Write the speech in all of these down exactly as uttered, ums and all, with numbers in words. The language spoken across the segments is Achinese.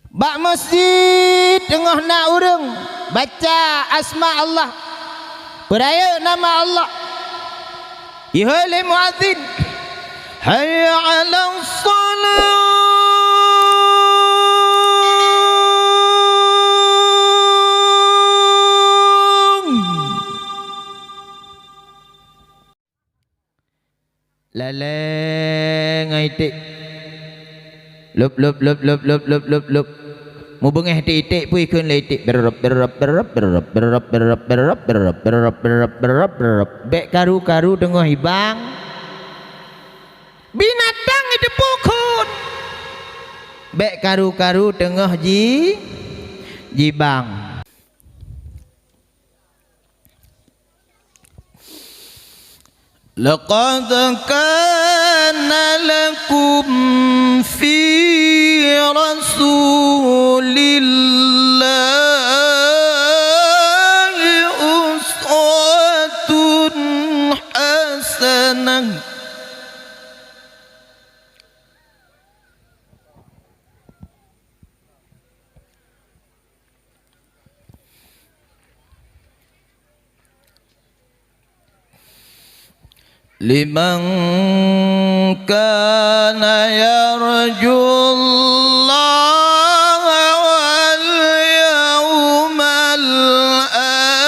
Bak masjid teungoh na ureuëng baca asma Allah, peurayeuk nama Allah. Ihôi lé muazin, "Hayya 'alas shalah!" Lalée ngon iték. Lop, lop, lop. Mubeungéh iték-iték pih kheun lé iték. Berop, berop, berop. Bék karu-karu teungoh ibang. Binatang iteupeue kheun. Bék karu-karu teungoh ji, jibang. لقد كان لكم في رسول الله أسوة حسنة. لمن كان يرجو الله واليوم الآخر.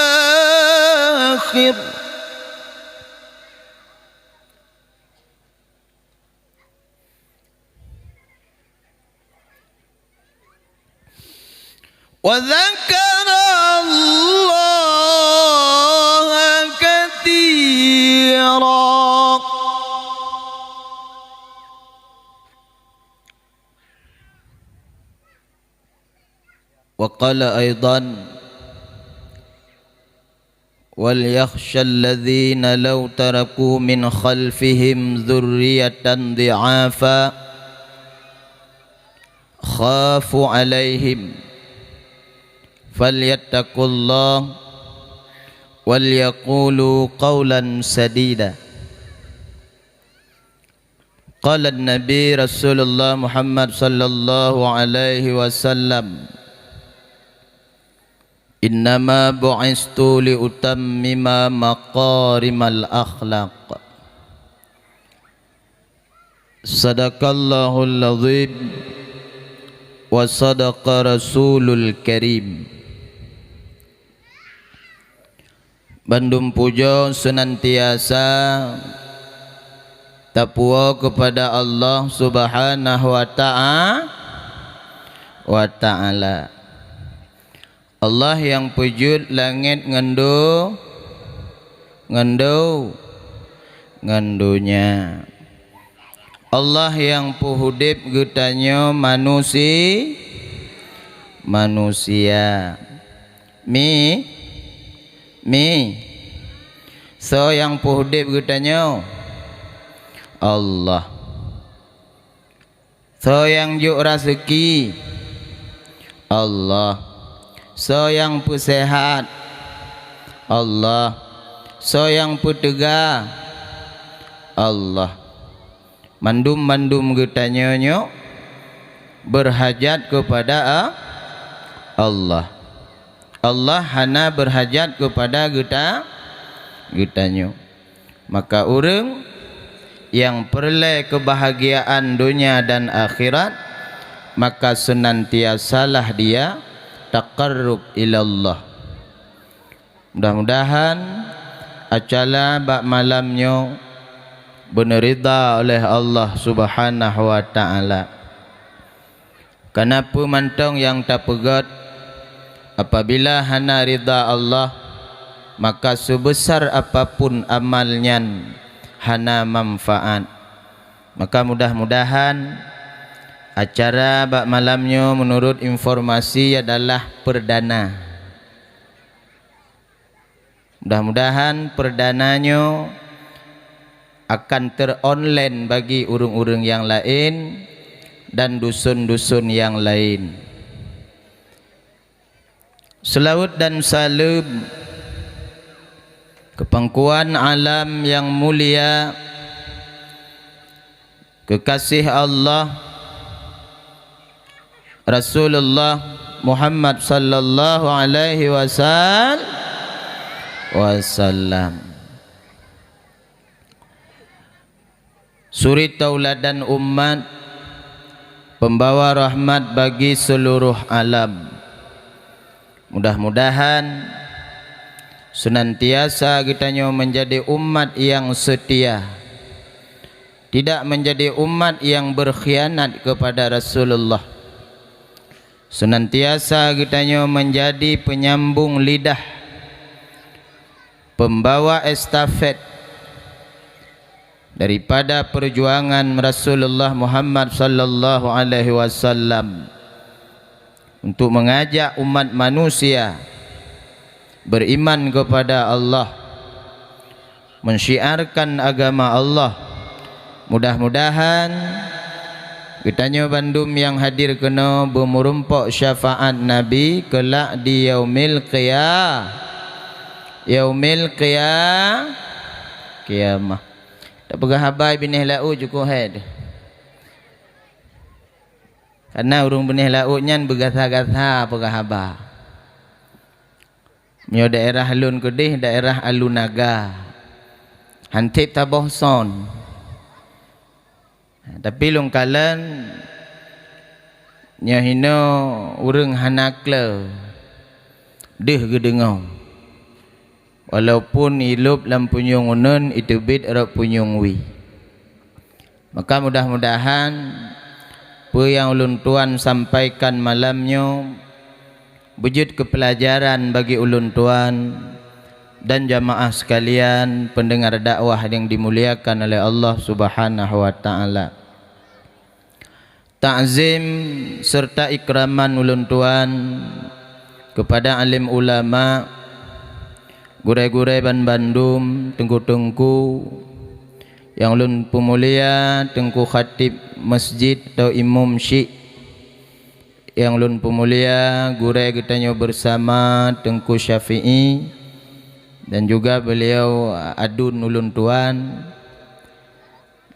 وذكر الله كثيرا. وقال أيضا: وليخش الذين لو تركوا من خلفهم ذرية ضعافا خافوا عليهم فليتقوا الله وليقولوا قولا سديدا. قال النبي رسول الله محمد صلى الله عليه وسلم: إنما بعثت لأتمم مكارم الأخلاق. صدق الله العظيم وصدق رسوله الكريم. Bandum pujoe seunantiasa tapuwoe keupada Allah Subhanahu wa Ta'a-, wa Ta'ala. Allah nyang peujeuet langét ngon do-, ngon do-, ngon donya. Allah nyang peuudeb geutanyoe manusi-, manusia. Mi-, mi-, soe nyang peuudeb geutanyoe? Allah. Soe nyang jok raseuki? Allah. Soe nyang peuseuhat? Allah. Soe nyang peuteuga? Allah. Mandum-mandum geutanyoe nyoe beurhajat keupada A-, Allah. Allah hana beurhajat keupada geuta-, geutanyoe. Maka ureuëng nyang peureulée keubahgiaan donya dan akhirat, maka seunantiasalah dia taqarrub ilallah. Mudah-mudahan acara bak malam nyoe beuneurida oleh Allah Subhanahu wa Ta'ala. Kareuna peue mantong nyang tapeugét, apabila hana ridha Allah, maka seubeusa apapun amal nyan hana manfaat. Maka mudah-mudahan acara bak malam nyoe meunurot informasi adalah peurdana. Mudah-mudahan peurdana nyoe akan teuronline bagi ureuëng-ureuëng nyang laén dan dusun-dusun nyang laén. Seulaweuet dan saleuem keu Teungku Alam nyang mulia, keukasih Allah, Rasulullah Muhammad sallallahu alaihi wasal-, wasallam. Suri tauladan umat, pembawa rahmat bagi seluruh alam. Mudah-mudahan senantiasa geutanyoe menjadi umat yang setia, tidak menjadi umat yang berkhianat kepada Rasulullah. Senantiasa geutanyoe menjadi penyambung lidah, pembawa estafet daripada perjuangan Rasulullah Muhammad sallallahu alaihi wasallam untuk mengajak umat manusia beriman kepada Allah, mensyiarkan agama Allah. Mudah-mudahan geutanyoe bandum nyang hadir keunoe beumeurumpok syafaat Nabi keulak di yaumil qiyah-, yaumil qiyah-, qiyamah. Tapeugah haba binéh laôt cukôp hai deh. Karena ureuëng binéh laôt nyan beugasa-gasa peugah haba. Meunyoe daerah lôn keudeh, daerah Alunaga, hantéb taboh son. Tapi lôn kalon nyoe hinoe ureuëng hana kle deuh geudeungoe, walaupun ilôb lam punyueng uneuen iteubiet rot punyueng wie. Maka mudah-mudahan peue nyang ulôn tuan sampaikan malam nyoe beujeuet keu peulajaran bagi ulôn tuan dan jamaah sekalian pendengar dakwah yang dimuliakan oleh Allah Subhanahu wa Ta'ala. Takzim serta ikraman ulôn tuan kepada alim ulama, gurée-gurée banbandum, teungku-teungku nyang lôn peumulia, Teungku Khatib Masjid atau Imum Syik nyang lôn peumulia, gurée geutanyoe bersama Teungku Syafi'i dan juga beliau adun ulôn tuan.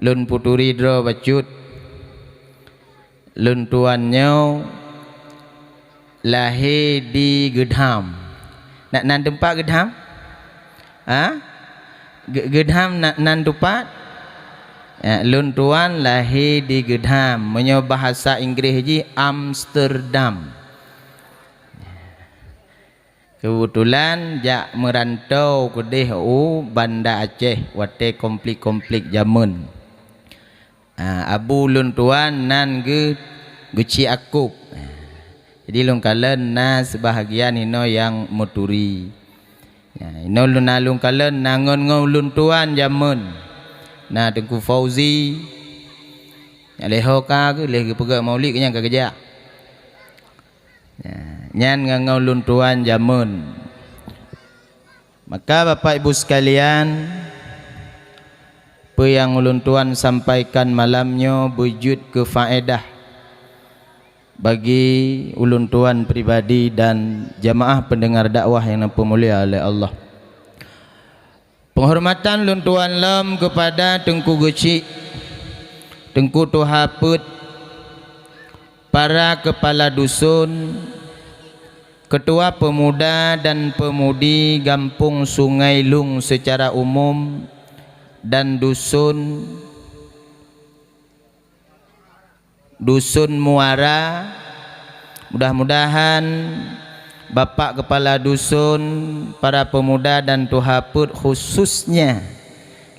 Lôn peuturi droe bacut. Lôn tuan nyoe lahé di Geudham. Na nan teumpat Geudham? Ha? Ge-, Geudham na nan teumpat? Ya, lôn tuan lahé di Geudham. Meunyoe bahasa Inggréh jih Amsterdam. Keubeutulan jak meurantô keudeh u Banda Aceh watée konflik-konflik jameun. Ha, abu lôn tuan nan geu-, geuchik akôb. Jadi lôn kalon na seubahagian inoe nyang meuturi. Ya, inoe lôn na lôn kalon na ngon-ngon lôn tuan jameun. Na Teungku Fauzi. Nyak lé ho ka geuh lé geupeugah maulid nyang ka geujak. Ya, nyan ngon-ngon lôn tuan jameun. Maka Bapak Ibu sekalian, peue nyang ulôn tuan sampaikan malam nyoe beujeuet keu faedah bagi ulôn tuan pribadi dan jamaah pendengar dakwah nyang neupeumulia oleh Allah. Penghormatan lôn tuan lom keupada Teungku Geuchik, Teungku Tuha Peuet, para keupala duson, keutua peumuda dan peumudi gampông Sungai Lung seucara umum, dan duson, Duson Muara, mudah-mudahan Bapak Keupala Duson, para peumuda dan tuha peuet khususnya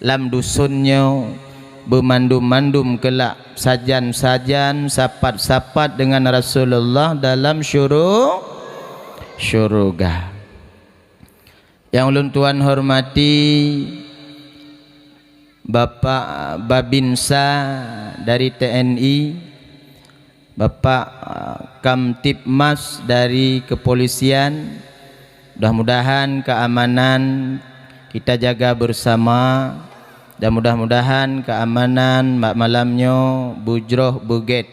lam duson nyoe beumandum-mandum keulak sajan-sajan, sapat-sapat deungon Rasulullah dalam syuru-, syuruga. Nyang ulôn tuan hormati Bapak Babinsa dari T N I, Bapak Kamtibmas dari Kepolisian, mudah-mudahan keamanan kita jaga bersama dan mudah-mudahan keamanan ma-, malam nyoe beujroh beugét.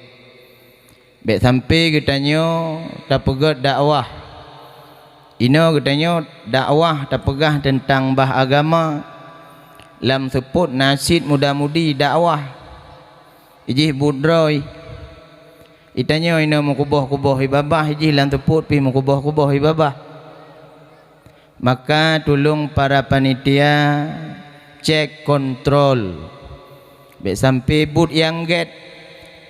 Bék sampai geutanyoe tapeugét dakwah. Inoe geutanyoe dakwah tapeugah teuntang bah agama. Lam seupôt na cit muda-mudi dakwah. Ijih buet droe. Itanyoe inoe meukuboh-kuboh i babah, ijih lam seupôt pih meukuboh-kuboh i babah. Maka tulông para panitia cek kontrol. Bék sampoe buet nyang gét,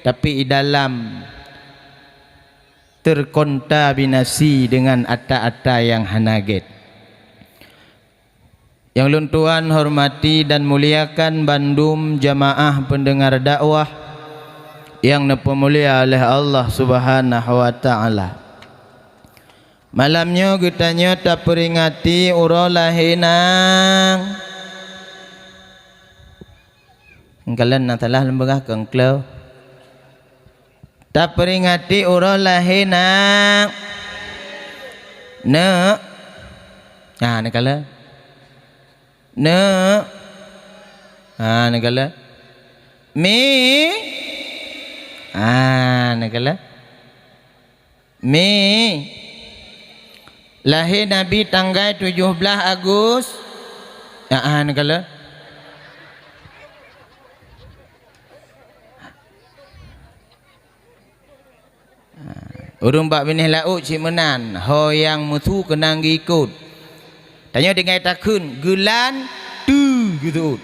tapi i dalam terkontaminasi dengan ata-ata nyang hana gét. Nyang lôn tuan hormati dan muliakan bandum jamaah peundeungar dakwah nyang neupeumulia oleh Allah Subhanahu wa Ta'ala. Malam nyoe geutanyoe tapeuringati uroe lahé nang. Kalon na salah lôn peugah keu engklo. Tapeuringati uroe lahé nang. Neuk. Ha, neukalon. Neuk. Ha, neukalon. Mi. Ha, neukalon. Mi. Lahé Nabi tanggai tujoh blaih Agus. Ha, ha, neukalon. Ureuëng bak binéh laôt cit meunan, ho nyang meusu keunong geuikot. Tanyoe tinggai takheun, geulan teue geuseuôt.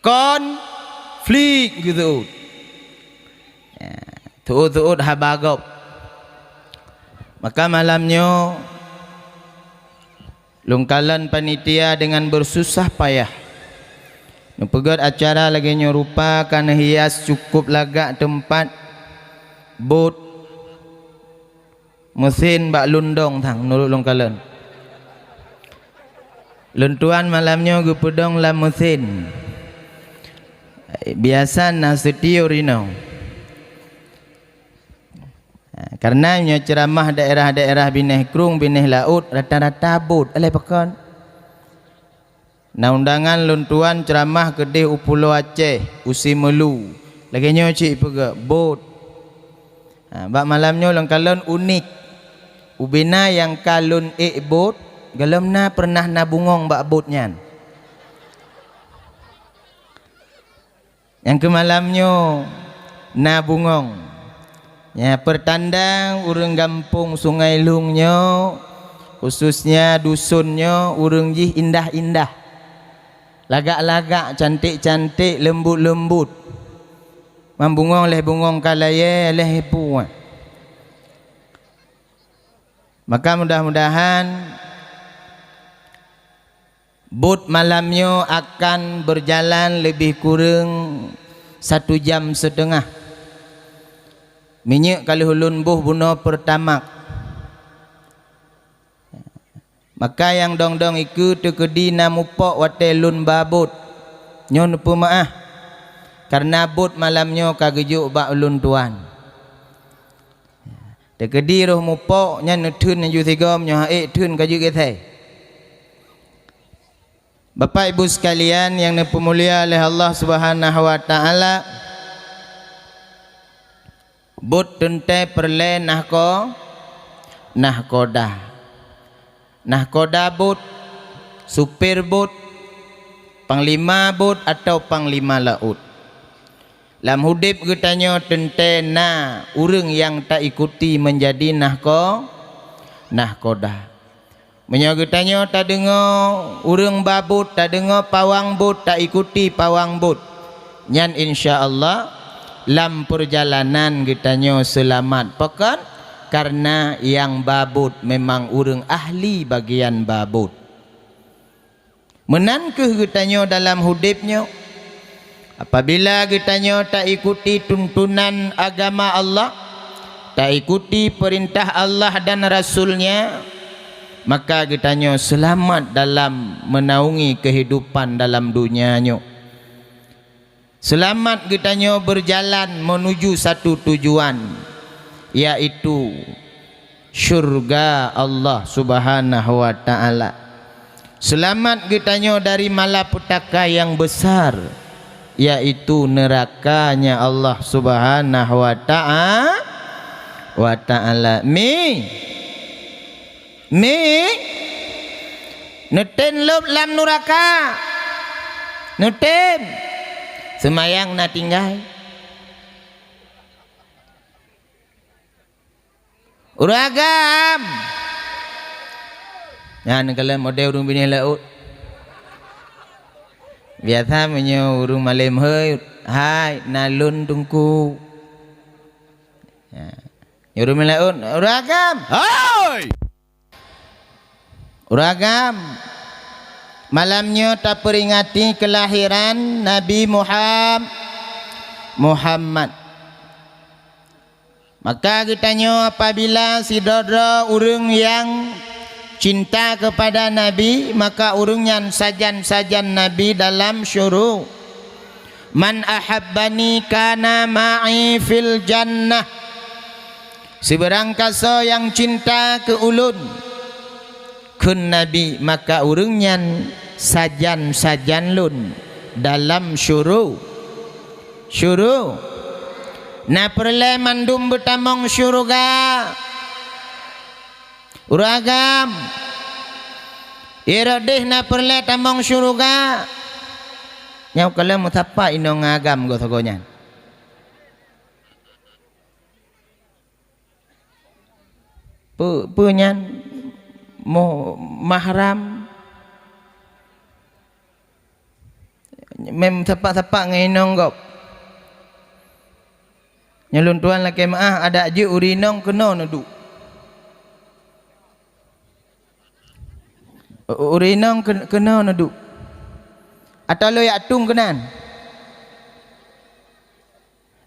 Konflik geuseuôt. Ya, seuôt-seuôt haba gob. Maka malam nyoe, lôn kalon panitia deungon beususah payah. Neupeugét acara lagée nyoe rupa ka neuhias cukôp lagak teumpat, bot, meusén bak lôn dong sang meunurot lôn kalon. Lôn tuan malam nyoe geupeudong lam meusén. Biasa na seutiur inoe. Ha, kareuna nyoe ceuramah daerah-daerah binéh krueng, binéh laôt, rata-rata bot, alah pakon. Na undangan lôn tuan ceuramah keudeh u Pulo Aceh, u Simeulue. Lagée nyoe cit ipeugah, bot. Ha, bak malam nyoe lôn kalon unik. Ubena nyang ka lôn ék bot, gohlom na peureunah na bungöng bak bot nyan. Nyang keu malam nyoe na bungöng. Nyan peurtanda ureuëng gampông Sungai Lueng nyoe, khususnya duson nyoe, ureuëng jih indah-indah. Lagak-lagak, cantik-cantik, leumbot-leumbot. Mam bungöng lhée bungöng ka layée, lhée puet. Maka mudah-mudahan bot malam nyoe akan beujalan leubeh kureueng satu jam siteungoh. Minyeuk ka lheueh ulôn boh bunoe Pertamax. Maka nyang dong-dong ikeue teukeudi na mupok watée lôn ba bot. Nyoe neupeumeuáh, kareuna bot malam nyoe ka geujok bak ulôn tuan. Teukeudi roh mupok nyan neutheun laju sigom, nyoe han ék theun ka jeuet geusée. Bapak Ibu sekalian nyang neupeumulia lé Allah Subhanahu wa Ta'ala, bot teuntée peureulée nahko-, nahkoda. Nahkoda bot, supir bot, panglima bot atawa panglima laôt. Lam udeb geutanyoe teuntée na ureuëng nyang taikuti meunjadi nahko-, nahkoda. Meunyoe geutanyoe tadeungoe ureuëng ba bot, tadeungoe pawang bot, taikuti pawang bot, nyan insya Allah lam peurjalanan geutanyoe seulamat. Pakon? Kareuna nyang ba bot memang ureuëng ahli bagian ba bot. Meunan kheueh geutanyoe dalam udeb nyoe. Apabila geutanyoe taikuti tuntunan agama Allah, taikuti peurintah Allah dan Rasul-Nya, maka geutanyoe seulamat dalam meunaungi keuhidupan dalam donya nyoe. Seulamat geutanyoe beurjalan meunuju satu tujuan, yaitu syurga Allah Subhanahu wa Ta'ala. Seulamat geutanyoe dari malapetaka nyang besar, yaitu neurakanya Allah Subhanahu wa Ta'a-, wa Ta'ala. Mi. Mi, neutem lôb lam nuraka. Neutem. Seumayang na tinggai. Ureuëng agam! Nyan kalon model ureuëng binéh laôt. Biasa meunyoe ureuëng malém hôi, "Hai, na lôn teungku." Ya. Ureuëng binéh laôt, "Ureuëng agam!" Hai! Ureuëng agam, malam nyoe taperingati keulahiran Nabi Muham-, Muhammad. Maka geutanyoe apabila sidroe-droe ureuëng nyang cinta keupada Nabi, maka ureuëng nyan sajan-sajan Nabi dalam syuru-, "Man ahabbani kana ma'i fil jannah." Sibeurang kasoe nyang cinta keu ulôn, kheun Nabi, maka ureuëng nyan sajan-sajan lôn dalam syuru-, syuru-. Na peureulée mandum beutamong syeuruga? Ureuëng agam, irot deh na peureulée tamong syeuruga? Nyoe kalon meusapat inong agam goe sagoe nyan. Peu-, peu nyan mo-, mahram? Mem sapat-sapat ngon inong gob. Nyoe lôn tuan lakée meuáh, adak jeuet ureuëng inong keunoe neuduek. U-, ureuëng inong keu-, keunoe neuduek. Atawa lôn jak tueng keunan.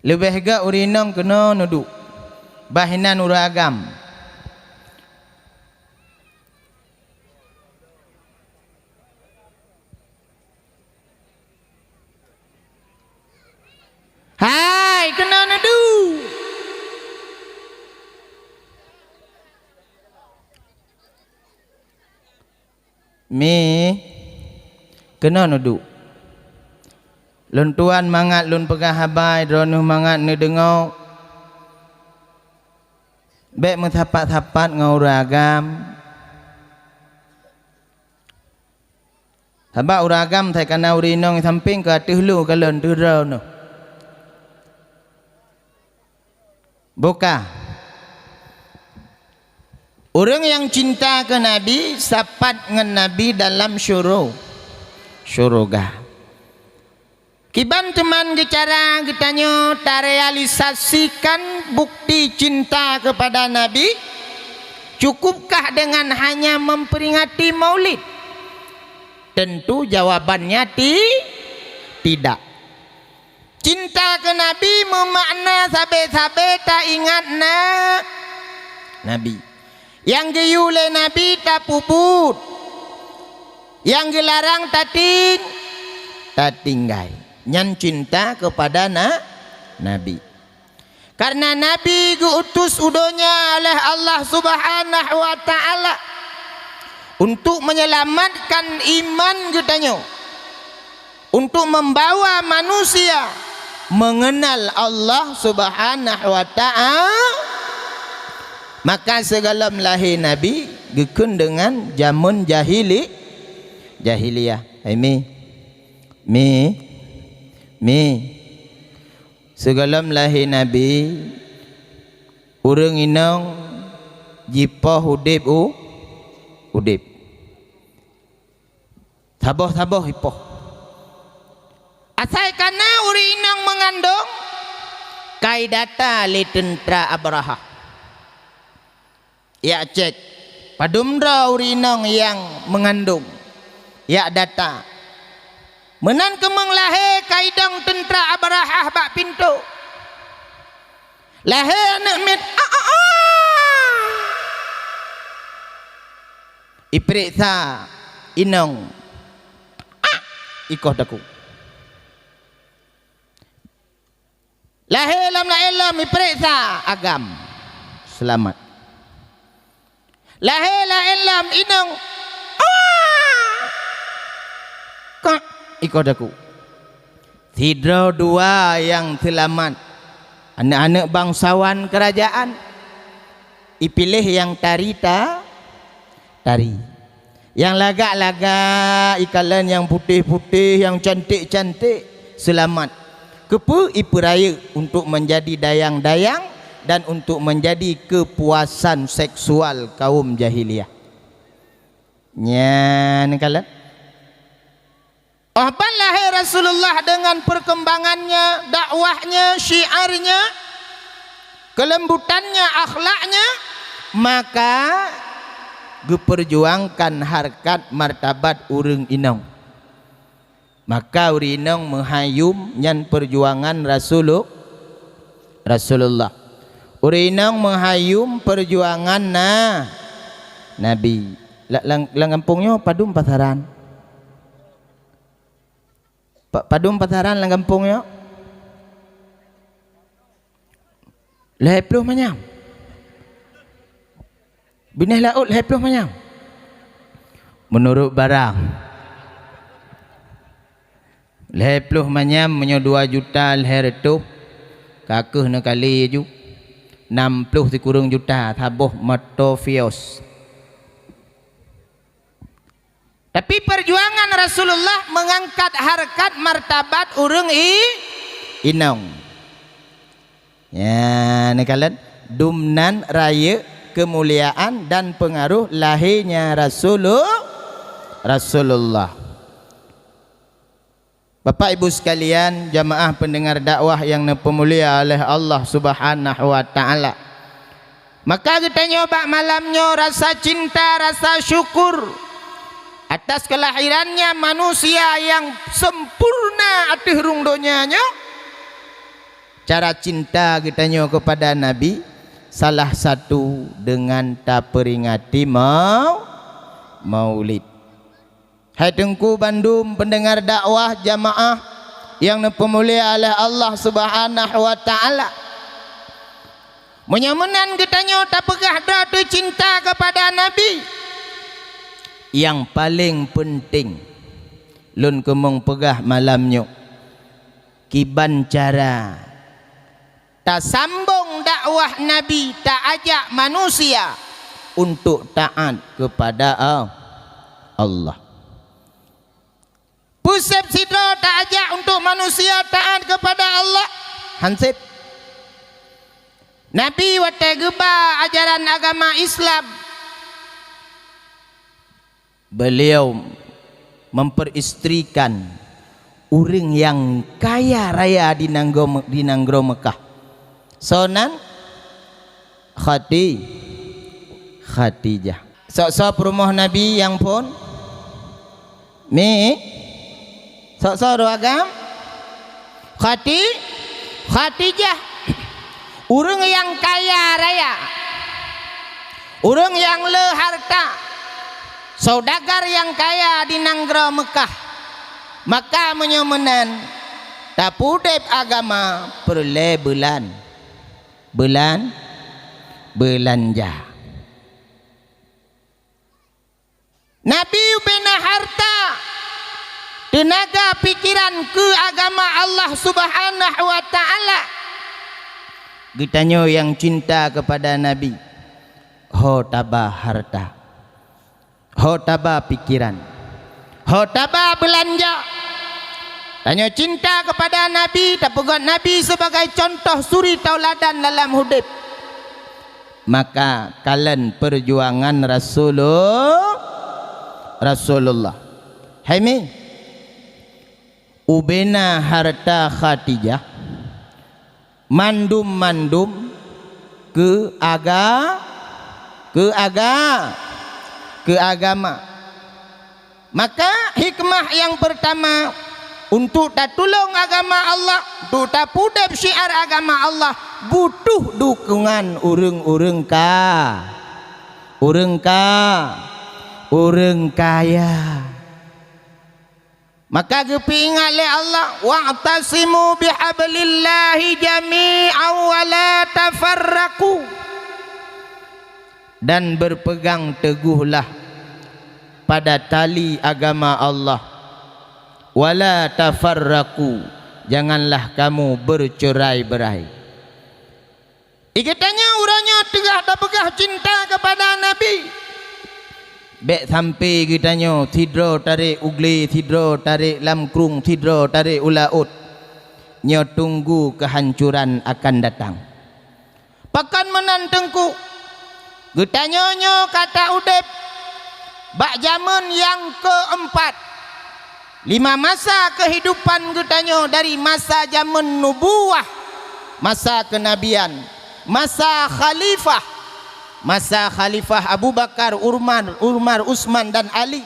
Leubeh gét ureuëng inong keunoe neuduek, bah inan ureuëng agam. Hai, keunoe neuduek. Mi, keunoe neuduek. Lôn tuan mangat lôn peugah haba, droeneueh mangat neudeungoe. Bék meusapat-sapat ngon ureuëng agam. Sabab ureuëng agam sai kana ureuëng inong sampéng keu ateueh lôn kalon teuh droeneueh. Buka. Ureuëng nyang cinta keu Nabi sapat ngon Nabi dalam syuru-, syeuruga. Kiban teuma geucara geutanyoe tarealisasikan bukti cinta keupada Nabi? Cukupkah dengan hanya memperingati Maulid? Tentu jawabannya ti-, tidak. Cinta keu Nabi meumakna sabe-sabe taingat na-, Nabi. Nyang geuyue lé Nabi tapeubuet, nyang geularang tating-, tatinggai. Nyan cinta keupada na-, Nabi. Karena Nabi geu-utus u donya oleh Allah Subhanahu wa Ta'ala untuk menyelamatkan iman geutanyoe, untuk membawa manusia mengenal Allah Subhanahu wa Ta'ala. Maka sigohlom lahé Nabi geukheun deungon jameun jahili-, jahiliyah. Hai mi, mi, mi. Sigohlom lahé Nabi, ureuëng inong jipoh udeb u-, udeb. Saboh-saboh jipoh. Asai kana ureuëng inong meungandong, ka jidata lé teuntra Abrahah. Jak cék, padum droe ureuëng inong nyang meungandong, jak data. Meunan keumeung lahé ka jidong teuntra Abrahah bak pintoe. Lahé aneuëk miet, a, a, a. Jipeuriksa inong, a, ikoh takue. Lahé lom laén lom jipeuriksa agam, seulamat. Lahé laén lom inong, a, kak, ikoh takue. Sidroe dua nyang seulamat, aneuëk-aneuëk bangsawan keurajeuen, jipiléh nyang tari ta-, tari. Nyang lagak-lagak, jikalon nyang putéh-putéh, nyang canték-canték, seulamat. Keupeue? Jipeurayeuk untuk meunjadi dayang-dayang dan untuk menjadi kepuasan seksual kaum jahiliyah. Nyan kalon. Oh ban lahé Rasulullah dengan perkembangannya, dakwahnya, syiarnya, kelembutannya, akhlaknya, maka geuperjuangkan harkat martabat ureuëng inong. Maka ureuëng inong meuhai yum nyan perjuangan Rasulu-, Rasulullah. Ureuëng inong meuhai yum perjuangan na-, Nabi. La-, lam, lam gampông nyoe padum pasaran? Pa-, padum pasaran lam gampông nyoe? Lhée ploh manyam. Binéh laôt lhée ploh manyam. Meunurot barang. Lhée ploh manyam meunyoe dua juta lhée reutôh, ka kheueh neukali ju. Nam ploh sikureueng juta saboh moto Vios. Tapi perjuangan Rasulullah mengangkat harkat martabat ureuëng i-, inong. Ya, neukalon, dumnan rayeuk keumuliaan dan peungaroh lahenya Rasulu-, Rasulullah. Bapak Ibu sekalian, jamaah pendengar dakwah yang neupeumulia oleh Allah Subhanahu wa Ta'ala. Maka geutanyoe bak malam nyoe rasa cinta, rasa syukur atas kelahirannya manusia yang sempurna ateueh rhueng donya nyoe. Cara cinta geutanyoe kepada Nabi salah satu dengan taperingati mau-, Maulid. Hai Teungku bandum pendengar dakwah jamaah yang neupeumulia oleh Allah Subhanahu wa Ta'ala. Meunyoe meunan geutanyoe tapeugah droe teucinta keupada Nabi, nyang paleng peunteng lôn keumong peugah malam nyoe, kiban cara tasambong dakwah Nabi, taajak manusia untuk taat kepada A-, Allah. Peue seb sidroe taajak untuk manusia taat kepada Allah? Hanseb. Nabi watée geuba ajaran agama Islam, beliau memperisterikan ureuëng nyang kaya raya di nanggroe Me-, di nanggroe Meukah. Soe nan? Khati-, Khadijah. Soe-soe peurumoh Nabi nyang phon? Mi? Soe-soe dua agam? Khati-, Khadijah. Ureuëng nyang kaya raya. Ureuëng nyang le harta. Saudagar nyang kaya di nanggroe Meukah. Maka meunyoe meunan, tapeudeb agama peureulée beulan-, beulan-, beulanja. Nabi ubena harta, teunaga, pikeran keu agama Allah Subhanahu wa Ta'ala. Geutanyoe nyang cinta kepada Nabi, ho taba harta, ho taba pikeran, ho taba beulanja. Tanyoe cinta kepada Nabi, tapeugét Nabi sebagai contoh suri tauladan dalam udeb. Maka kalon peujuangan Rasulu-, Rasulullah. Hai mi, ubena harta Khadijah, mandum-mandum keu aga-, keu aga-, keu agama. Maka hikmah nyang peurtama, untuk tatulông agama Allah, untuk tapeudeb syiar agama Allah, butuh dukungan ureuëng-ureuëng ka-, ureuëng ka-, ureuëng kaya. Maka geupeuingat lé Allah, "Wa'tasimu bihablillahi jami'an wa la tafarraqu." Dan berpegang teguhlah pada tali agama Allah. "Wa la tafarraqu, janganlah kamu bercerai-berai." Geutanyoe uroe nyoe teungoh tapeugah cinta keupada Nabi. Bék sampoe geutanyoe sidroe tarek u glé, sidroe tarek lam krueng, sidroe tarek u laôt. Nyoe tunggu keuhancoran akan datang. Pakon meunan Teungku, geutanyoe nyoe ka ta-udeb bak jameun nyang keumpat. Lima masa keuhidupan geutanyoe, dari masa jameun nubuwah, masa keunabian, masa khalifah, masa khalifah Abu Bakar, Umar, Umar, Utsman dan Ali.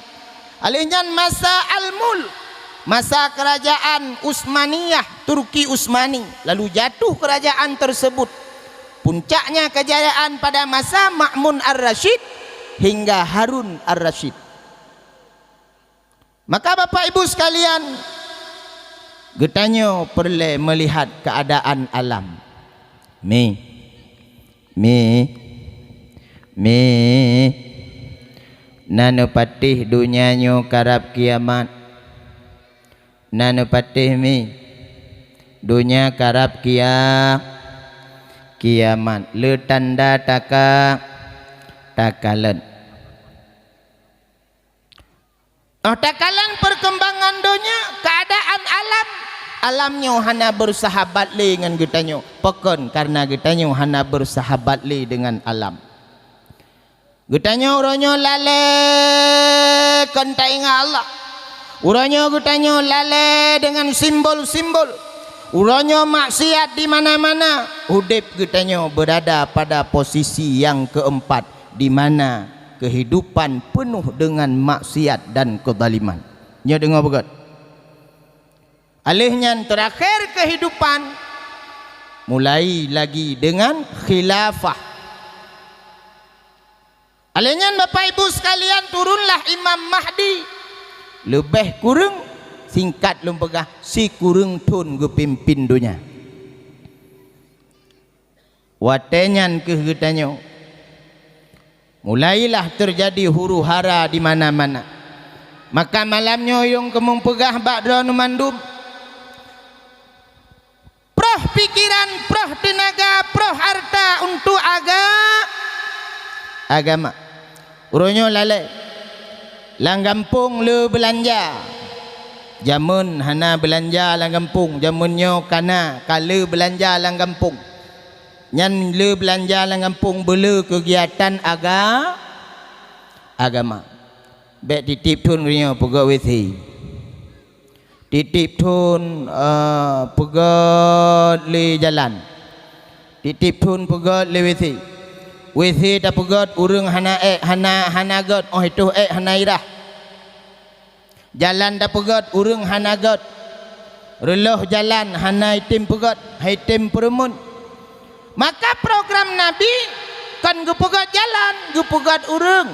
Alèh nyan masa Al-Mulk, masa keurajaan Utsmaniyah, Turki Utsmani, lalu jatuh keurajaan tersebut. Puncaknya kejayaan pada masa Ma'mun Ar-Rasyid hingga Harun Ar-Rasyid. Maka Bapak Ibu sekalian, geutanyoe peureulèe meulihat keuadaan alam. Mi, mi, mi. Na neupatéh donya nyoe karab kiamat. Na neupatéh mi, donya karab kia-, kiamat. Le tanda taka-, takalon. Óh takalon perkembangan donya, keadaan alam, alam nyoe hana bersahabat lé ngon geutanyoe. Pakon? Karena geutanyoe hana bersahabat lé dengan alam. Geutanyoe uroe nyoe lalée kon taingat Allah. Uroe nyoe geutanyoe lalée deungon simbol-simbol. Uroe nyoe maksiat di mana-mana. Udeb geutanyoe beurada pada posisi nyang keumpat, di mana keuhidupan peunoh deungon maksiat dan keuzaliman. Nyoe deungoe beugét. Alèh nyan teurakhé keuhidupan mulai lagi deungon khilafah. Alèh nyan, Bapak Ibu sekalian, turunlah Imam Mahdi. Leubeh kureueng, singkat lôn peugah, sikureueng thon geupimpin donya. Watée nyan kheueh geutanyoe, mulailah teujadi huru-hara di mana-mana. Maka malam nyoe nyang keumeung peugah bak droeneuh mandum, proh pikeran, proh teunaga, proh hareuta untuk aga-, agama. Uroe nyoe lalée, lam gampông le beulanja. Jameun hana beulanja lam gampông, jameun nyoe ka na, ka le beulanja lam gampông. Nyan le beulanja lam gampông beule keugiatan aga-, agama. Bék tieb-tieb thon uroe nyoe peugét WC. Tieb-tieb thon, eh, peugét lé jalan. Tieb-tieb thon peugét lé WC. WC tapeugét ureuëng hana ék, hana, hana gét, óh itôh ék hana irah. Jalan tapeugét ureuëng hana gét. Reuloh jalan hana item peugét, hana item peureumeun. Maka program Nabi kon geupeugét jalan, geupeugét ureuëng.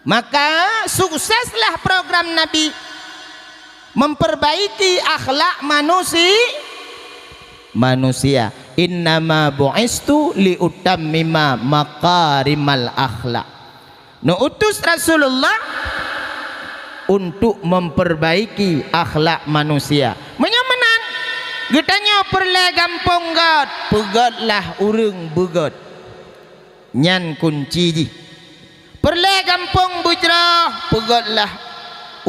Maka sukseslah program Nabi memperbaiki akhlak manusi-, manusia. "Innama bu'istu liutammima makarimal akhlak." Neuutus Rasulullah untuk memperbaiki akhlak manusia. Meunyoe meunan, geutanyoe peureulée gampông gét, peugétlah ureuëng beugét. Nyan kunci jih. Peureulée gampông beujroh, peugétlah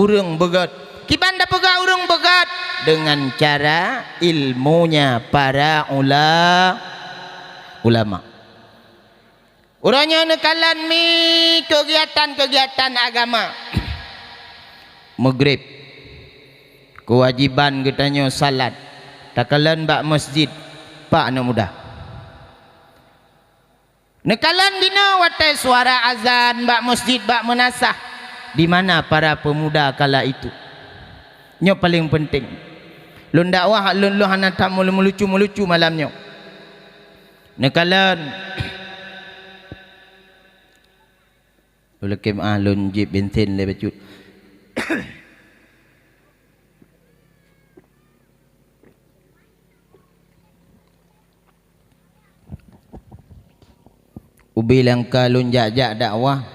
ureuëng beugét. Kiban tapeugét ureuëng beugét? Dengan cara ilmunya para ula-, ulama. Uroe nyoe neukalon mi keugiatan-keugiatan agama. Meugreb, keuwajiban geutanyoe salat, takalon bak masjid, pak aneuk muda. Neukalon dinoe watée suara azan bak masjid, bak meunasah, di mana para pemuda kala itu? Nyoe paleng peunteng. Lôn dakwah, lôn, lôn hana that meulucu-meulucu malam nyoe. Neukalon. Lôn lakée meu'ah, lôn jieb bensin lé bacut. Ubé langka lôn jak-jak dakwah,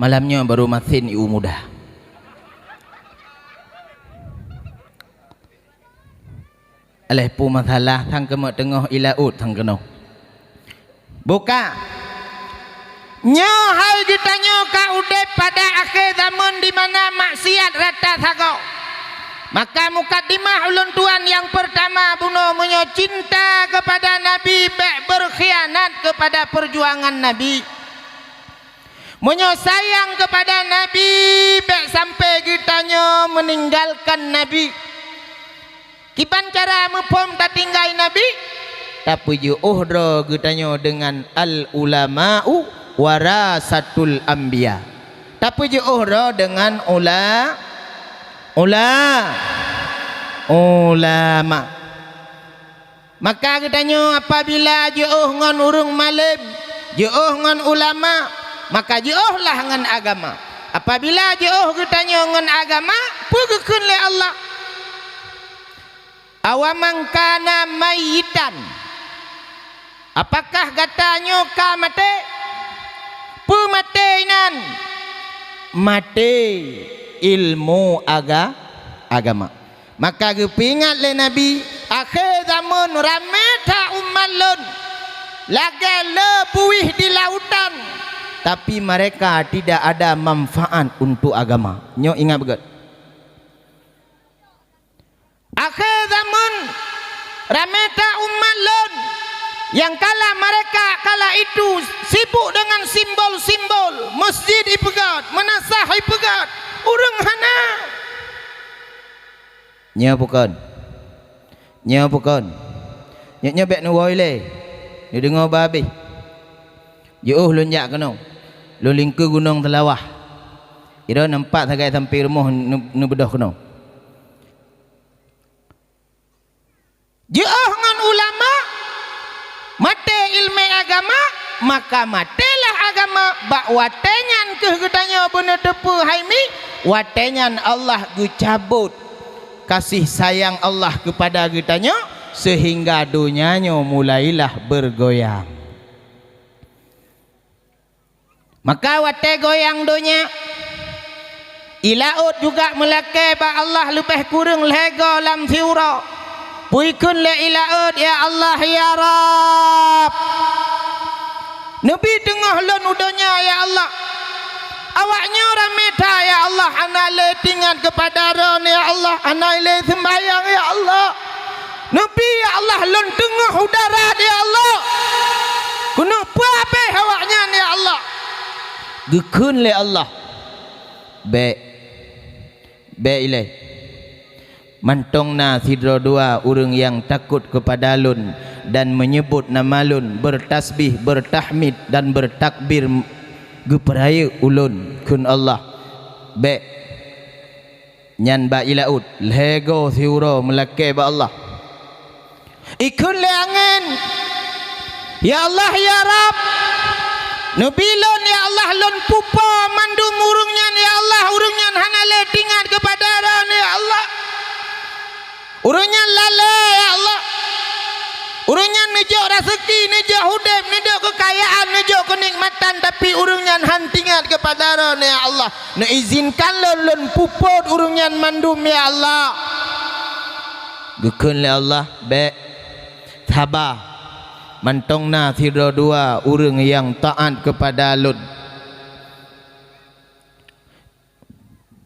malam nyoe barô masen i u muda. Aléh peue masalah sang keumeuk teungoh i laôt sang keunoe. Buka. Nyoe hai geutanyoe ka udeb pada akhé zamön di mana maksiat rata sagoe. Maka mukadimah ulôn tuan nyang peurtama bunoe, meunyoe cinta keupada Nabi, bék keupada peujuangan Nabi. Meunyoe sayang keupada Nabi, bék sampai geutanyoe meuninggalkan Nabi. Kiban cara muphom tatinggai Nabi? Tapeujeuôh droe geutanyoe deungon al-ulama'u warasatul anbiya. Tapeujeuôh droe deungon ula-, ula-, ulama. Maka geutanyoe apabila jiôh ngon ureuëng malém, jiôh ngon ulama, maka jiôhlah ngon agama. Apabila jiôh geutanyoe ngon agama, peue geukheun lé Allah? "Awaman kana mayyitan." Apakah gata nyoe ka maté? Peue maté inan? Maté ilmu aga-, agama. Maka geupeuingat lé Nabi, akhé zamon ramé that umat lôn, lagée le buih di lautan, tapi mereka tidak ada manfaat untuk agama. Nyoe ingat beugét. Akhé zamon, ramé that umat lôn, nyang kala mereka kala itu sibuk dengan simbol-simbol, masjid ipeugét, meunasah ipeugét, ureuëng hana. Nyoe bukon. Nyoe bukon. Nyoe, nyoe bék neuwoe lé. Neudeungoe bah abéh. Jiôh lôn jak keunoe. Lôn lingkue gunong Seulawah. Sidroe nampak sagai sampoe rumoh neu-, neubeudôh keunoe. Jiôh ngon ulama, maté ileumé agama, maka matélah agama. Bak watée nyan kheueh geutanyoe beuneuteupeu hai mi, watée nyan Allah geucabot kasih sayang Allah keupada geutanyoe, seuhingga donya nyoe mulailah beugoyang. Maka watée goyang donya, ié laôt juga meulakée bak Allah leubeh kureueng lhée goe lam siuroe. Peue ikheun lé ié laôt, "Ya Allah, ya Rabb, neubi teungoh lôn u donya, ya Allah. Awaknyoe ramé that, ya Allah, hana lé teuingat keupada Droeneuh, ya Allah, hana lé seumbahyang, ya Allah." Neubi, ya Allah, lôn teungoh u darat, ya Allah. Keuneuk peue abéh awaknyan, ya Allah? Geukheun lé Allah, "Bék, bék ilée. Mantong na sidroe dua ureuëng nyang takot keupada Lôn dan meunyeubot nama Lôn, beutasbih, beutahmid, dan beutakbir geupeurayeuk Ulôn," kheun Allah. "Bék." Nyan bak ié laôt, lhée goe siuroe meulakée bak Allah. Ikheun lé angén, "Ya Allah, ya Rabb, neubi lôn, ya Allah, lôn pupo mandum ureuëng nyan, ya Allah, ureuëng nyan hana lé teuingat keupada Droeneuh, ya Allah. Ureuëng nyan lalée, ya Allah. Ureuëng nyan neujok raseuki, neujok udeb, neujok keukayaan, neujok keunikmatan, tapi ureuëng nyan hana teuingat keupada Droeneuh, ya Allah. Neuizinkan lôn, lôn pupot ureuëng nyan mandum, ya Allah." Geukheun lé Allah, "Bék, saba, mantong na sidroe dua ureuëng nyang taát keupada Lôn."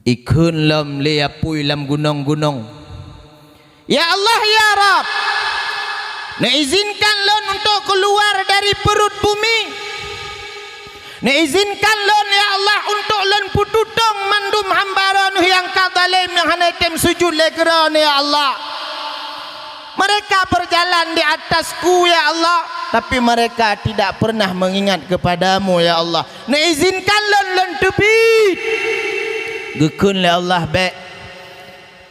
Ikheun lom lé apui lam gunong-gunong, "Ya Allah, ya Rabb, neuizinkan lôn untuk keuluwa dari peurot bumi. Neuizinkan lôn, ya Allah, untuk lôn peututong mandum hamba Droeneuh nyang ka zalém, nyang hana tem sujut lé keu Droeneuh, ya Allah. Mereka berjalan di atasku, ya Allah, tapi mereka tidak pernah mengingat kepadamu, ya Allah. Neuizinkan lôn, lôn teubiet." Geukheun lé Allah, "Bék,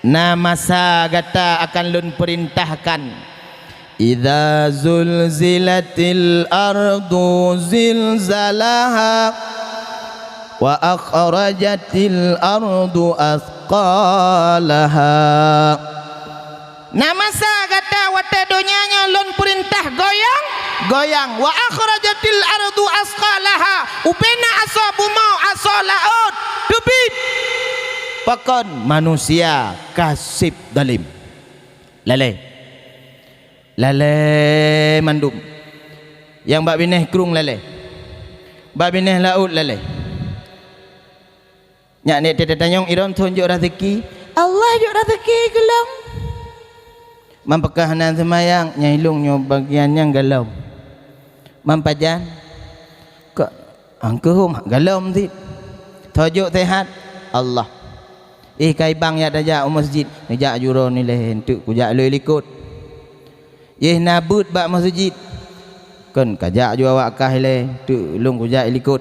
na masa gata akan Lôn peurintahkan, 'Idza zulzilatil ardu zilzalaha, wa akhrajatil ardu atsqalaha.'" Na masa gata watée donya nyoe Lôn peurintah goyang, goyang. "Wa akhrajatil ardu atsqalaha." Ubena asoe bumoe, asoe laôt, teubiet. Pakon? Manusia ka seb zalém. Lalée. Lalée mandum. Nyang bak binéh krueng lalée. Bak binéh laôt lalée. Nyak nek teutatanyong iron thon jok raseuki, Allah jok raseuki keu lôn. Meupeugah hana seumayang, nyang ilong nyoe bagian nyang galom. Mampajan, kok angkeuhom galom cit. Tojok sehat, Allah. Ih, kai bang yak tajak u masjid, neujak jurô nilée, enteuk kujak lé likot. Yeh na beuet bak masjid, kon kajak ju awak kah ilée, enteuk lôn kujak likot.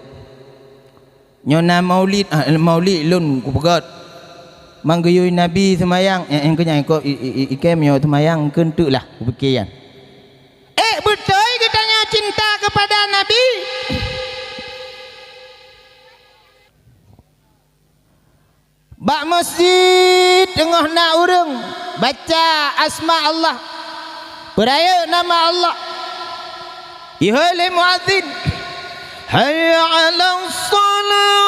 Nyoe na maulid, ah, maulid lôn kupeugöt. Mang geuyue Nabi seumayang, eh, eh, keunyan ko i, i, i, ikém nyoe seumayang keu enteuk lah, kupike nyan. Eh, beutôi geutanyoe cinta keupada Nabi? Bak masjid teungoh na ureuëng baca asma Allah, peurayeuk nama Allah. Ihôi lé muazin, "Hayya 'alas shalah!"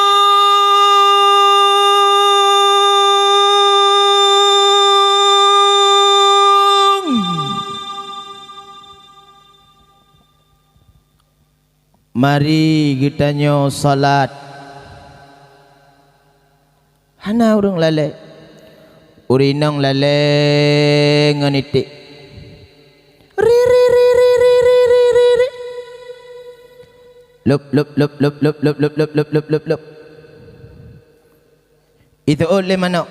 Mari geutanyoe salat. Hana ureuëng lalée. Ureuëng inong lalée ngon iték. Ri, ri, ri. Lop, lop, lop. Iteuôt lé manok.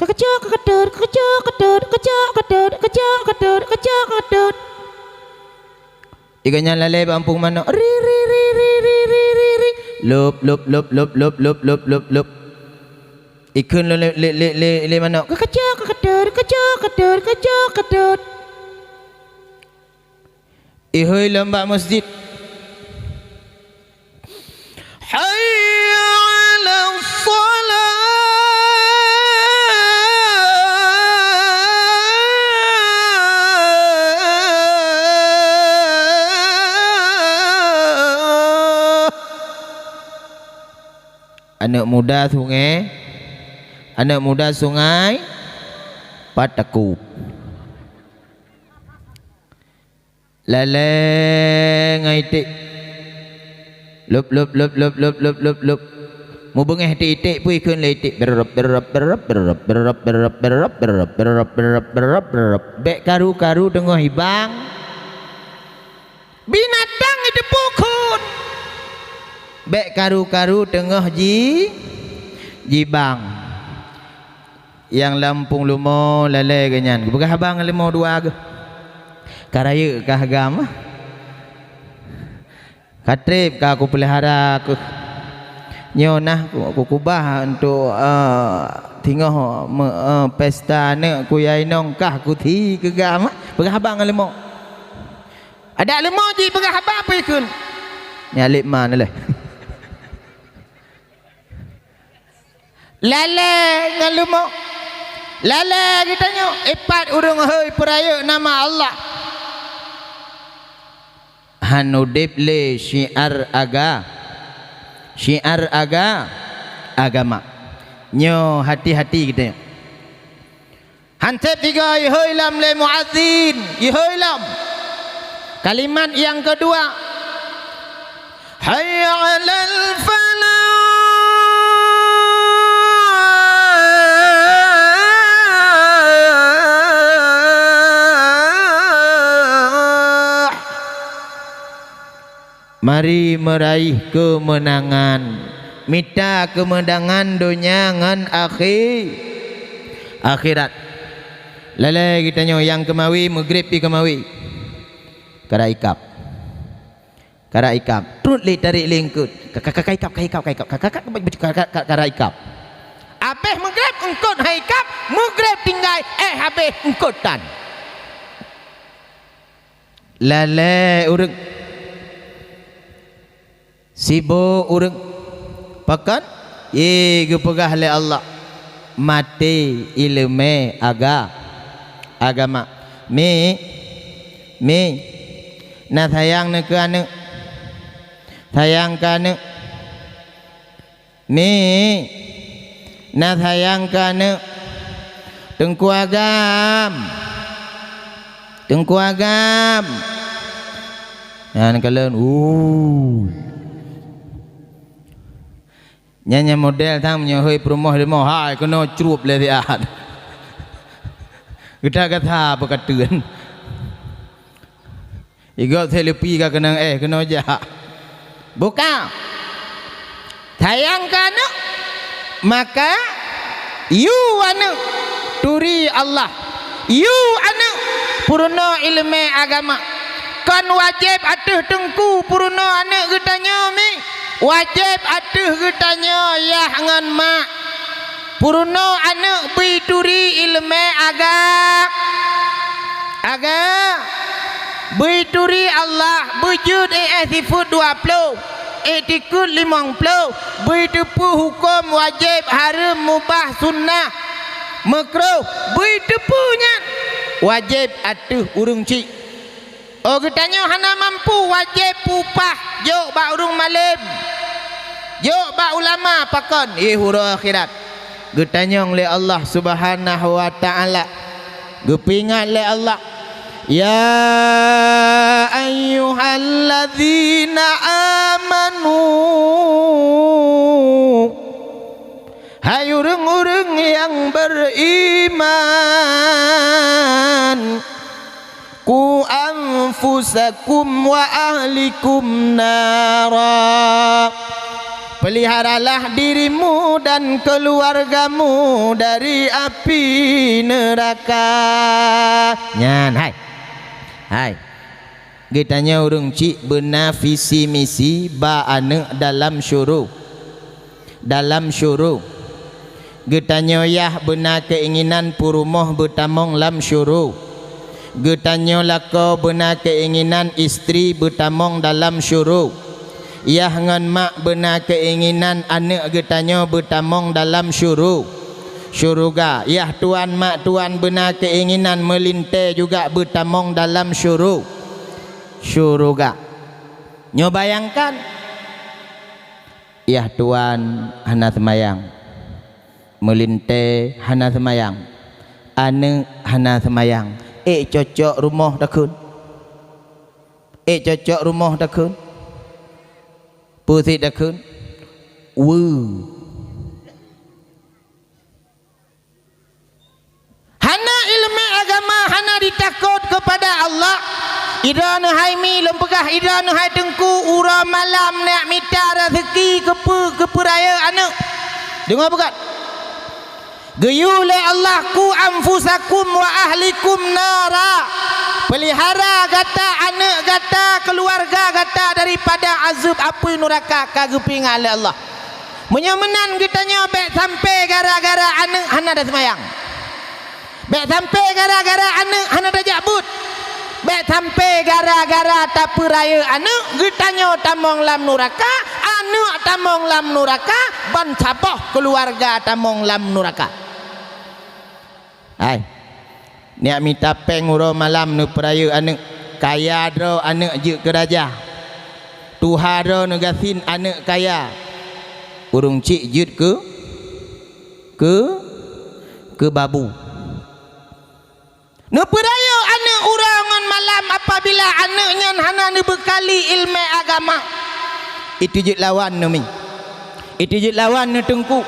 Kakacok, kakatut, kakacok, katut, kakacok, katut, kakacok, katut, kakacok, katut. Iga nyan lalée bak umpung manok. Ri, ri, ri. Lop, lop, lop. Ikheun lom lé, lé, lé, lé, lé manok. Kakacok, kakatut, kakacok, katut, kakacok, katut. Ihôi lom bak masjid. Hayya 'alas shalah! Aneuëk muda sungai, aneuëk muda sungai Patakub. Lalée ngon iték. Lop, lop, lop. Mubeungéh iték-iték pih kheun lé iték. Berop, berop, berop. Bék karu-karu teungoh hibang. Binatang jiteupeue kheun. Bék karu-karu teungoh ji, jibang. Nyang lam umpung leumo lalée geuh nyan, geupeugah haba ngon leumo dua geuh. Ka rayeuk kah agam? Ka treb ka kupeulihara keuh. Nyoe nah ku, kukubah untuk, eh, singoh me-, eh, pesta aneuëk kuyée inong kah kuthi keu agam. Peugah haba ngon leumo. Adak leumo jipeugah haba peue kheun? Nyan lé ma na lé. Lalée ngon leumo. Lalée geutanyoe, ipat ureuëng hôi peurayeuk nama Allah. Han udeb lé syiar aga-, syiar aga-, agama. Nyoe hati-hati geutanyoe. Han sép tiga ihôi lom lé muazin, ihôi lom. Kalimat nyang keudua, "Hayya 'alal falah." Mari meuraih keumeunangan, mita keumeunangan donya ngon akhi-, akhirat. Lalée geutanyoe nyang keumawe, meugreb pih keumawe. Kara ikab. Kara ikab. Trot lé tarék lé eungkôt. Ka, ka, ka, ka ikab, ka ikab, ka ikab. Ka, ka, ka, ka, ka, ka, kara ikab. Abéh meugreb eungkôt hai ikab, meugreb tinggai, éh abéh eungkôt tan. Lalée ureuëng, sibok ureuëng, pakon? Yé geupeugah lé Allah, maté iéleumé aga-, agama. Mi, mi, na sayang neukeu aneuëk, sayang keu aneuëk. Mi, na sayang keu aneuëk. Teungku agam. Teungku agam. Nyan kalon, uh. Nyan, nyan model sang meunyoe hôi peurumoh leumo hai keunoe crup lé siat. Geuda gata peukateuen. Igob selepi ka keunong éh, keunoe jak. Buka. Sayang keu aneuk, maka yue aneuk turi Allah. Yue aneuk peurunoe ileumèe agama. Kon wajéb ateueh teungku peurunoe aneuk geutanyoe mi. Wajéb ateueh geutanyoe yah ngon mak. Peurunoe aneuk bri turi ileumèe aga-, aga-, bri turi Allah, beujeuet éh sifeuet dua ploh, iktikeuet limong ploh, bri teupeu huköm wajéb, hareuem, mubah, sunnah, meukruh, bri teupeu nyan wajéb ateueh ureuëng chik. Oh, geutanyoe hana mampu, wajéb upah, jok bak ureuëng malém, jok bak ulama, pakon? Éh, uroe akhirat. Geutanyong lé Allah Subhanahu wa Ta'ala, geupeuingat lé Allah, "Ya ayyuhalladzina amanu, hai ureuëng-ureuëng nyang beriman, qu anfusakum wa ahlikum nara, peliharalah dirimu dan keluargamu dari api neraka." Nyan, hai. Hai. Geutanyoe ureuëng chik beuna visi misi ba aneuk dalam syuruh. Dalam syuruh. Geutanyoe yah beuna keuinginan peurumoh beutamong lam syuruh. Geutanyoe lakoe beuna keuinginan istri beutamong dalam syuruh. Yah ngon mak beuna keuinginan aneuk geutanyoe beutamong dalam syuruh, syuruga. Yah tuan mak tuan beuna keuinginan meulintée juga beutamong dalam syuruh, syuruga. Nyoe bayangkan, yah tuan hana seumayang, meulintée hana seumayang, aneuk hana seumayang, ék cocok rumoh takheun? Ék cocok rumoh takheun? Peue sit takheun? Weu. Hana ileumèe agama, hana jitakot keupada Allah. Idroeneuh hai mi, lôn peugah, idroeneuh hai teungku, uroe malam neuk mita raseuki keupeue, keupeue rayeuk aneuk. Deungoe bukon? Geuyue lé Allah, "Qu anfusakum wa ahlikum nara." Peulihara gata, aneuk gata, keuluwarga gata daripada azeueb apui nuraka, ka geupeuingat lé Allah. Meunyoe meunan geutanyoe bèk sampoe gara-gara aneuk hana taseumayang. Bèk sampoe gara-gara aneuk hana tajak buet. Bèk sampoe gara-gara tapeurayeuk aneuk, geutanyoe tamong lam nuraka, aneuk tamong lam nuraka, ban saboh keuluwarga tamong lam nuraka. Hai, neuk mita péng uroe malam neupeurayeuk aneuk, kaya droe aneuk jeuet keu raja, tuha droe neugasien aneuk kaya, ureuëng chik jeuet keu, keu, keu babu. Neupeurayeuk aneuk uroe ngon malam apabila aneuk nyan hana neubeukali ileumèe agama. Itu jeuet lawan neuh mi. Itu jeuet lawan neuh teungku.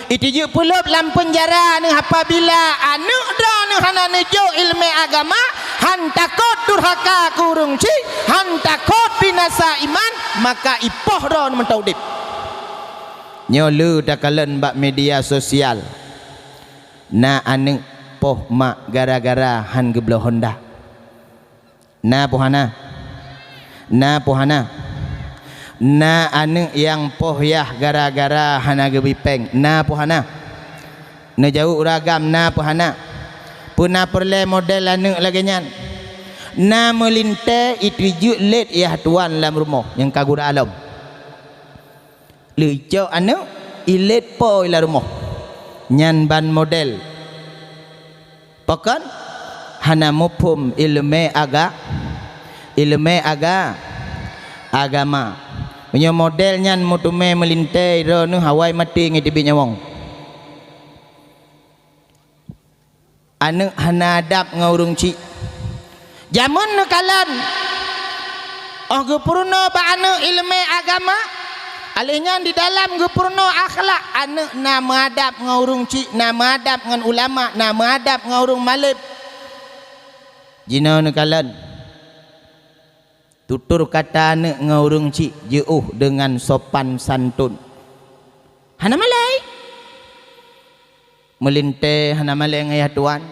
Itu jeuet peuleueb lam peunjara neuh apabila aneuk droeneuh hana neujok ileumèe agama, han takot durhaka keu ureuëng chik, han takot binasa iman, maka ipoh droeneuh mantong udeb. Nyoe le takalon bak media sosial. Na aneuk poh mak gara-gara han geubloe Honda. Na poh hana? Na poh hana? Na aneuk nyang poh yah gara-gara hana geubri péng. Na poh hana? Neujaweueb ureuëng agam, na poh hana? Peue na peureulèe model aneuk lagèe nyan? Na meulintèe, itu jeuet lét yah tuan lam rumoh nyang ka gura lom. Leucok aneuk, ilét po i lam rumoh. Nyan ban model. Pakon? Hana muphom ileumèe aga-, ileumèe aga-, agama. Meunyoe model nyan meuteumèe meulintèe droeneuh, awai maté ngon teubiet nyawöng. Aneuk hana adab ngon ureuëng chik. Jameun neukalon, 'oh geupeurunoe bak aneuk ileumèe agama, 'oh lheueh nyan di dalam geupeurunoe akhlak, aneuk na meuadab ngon ureuëng chik, na meuadab ngon ulama, na meuadab ngon ureuëng malém. Jinoe neukalon. Tutur kata aneuk ngon ureueng chik jiôh deungon sopan santun. Hana malèe. Meulintèe hana malèe ngon yah tuan.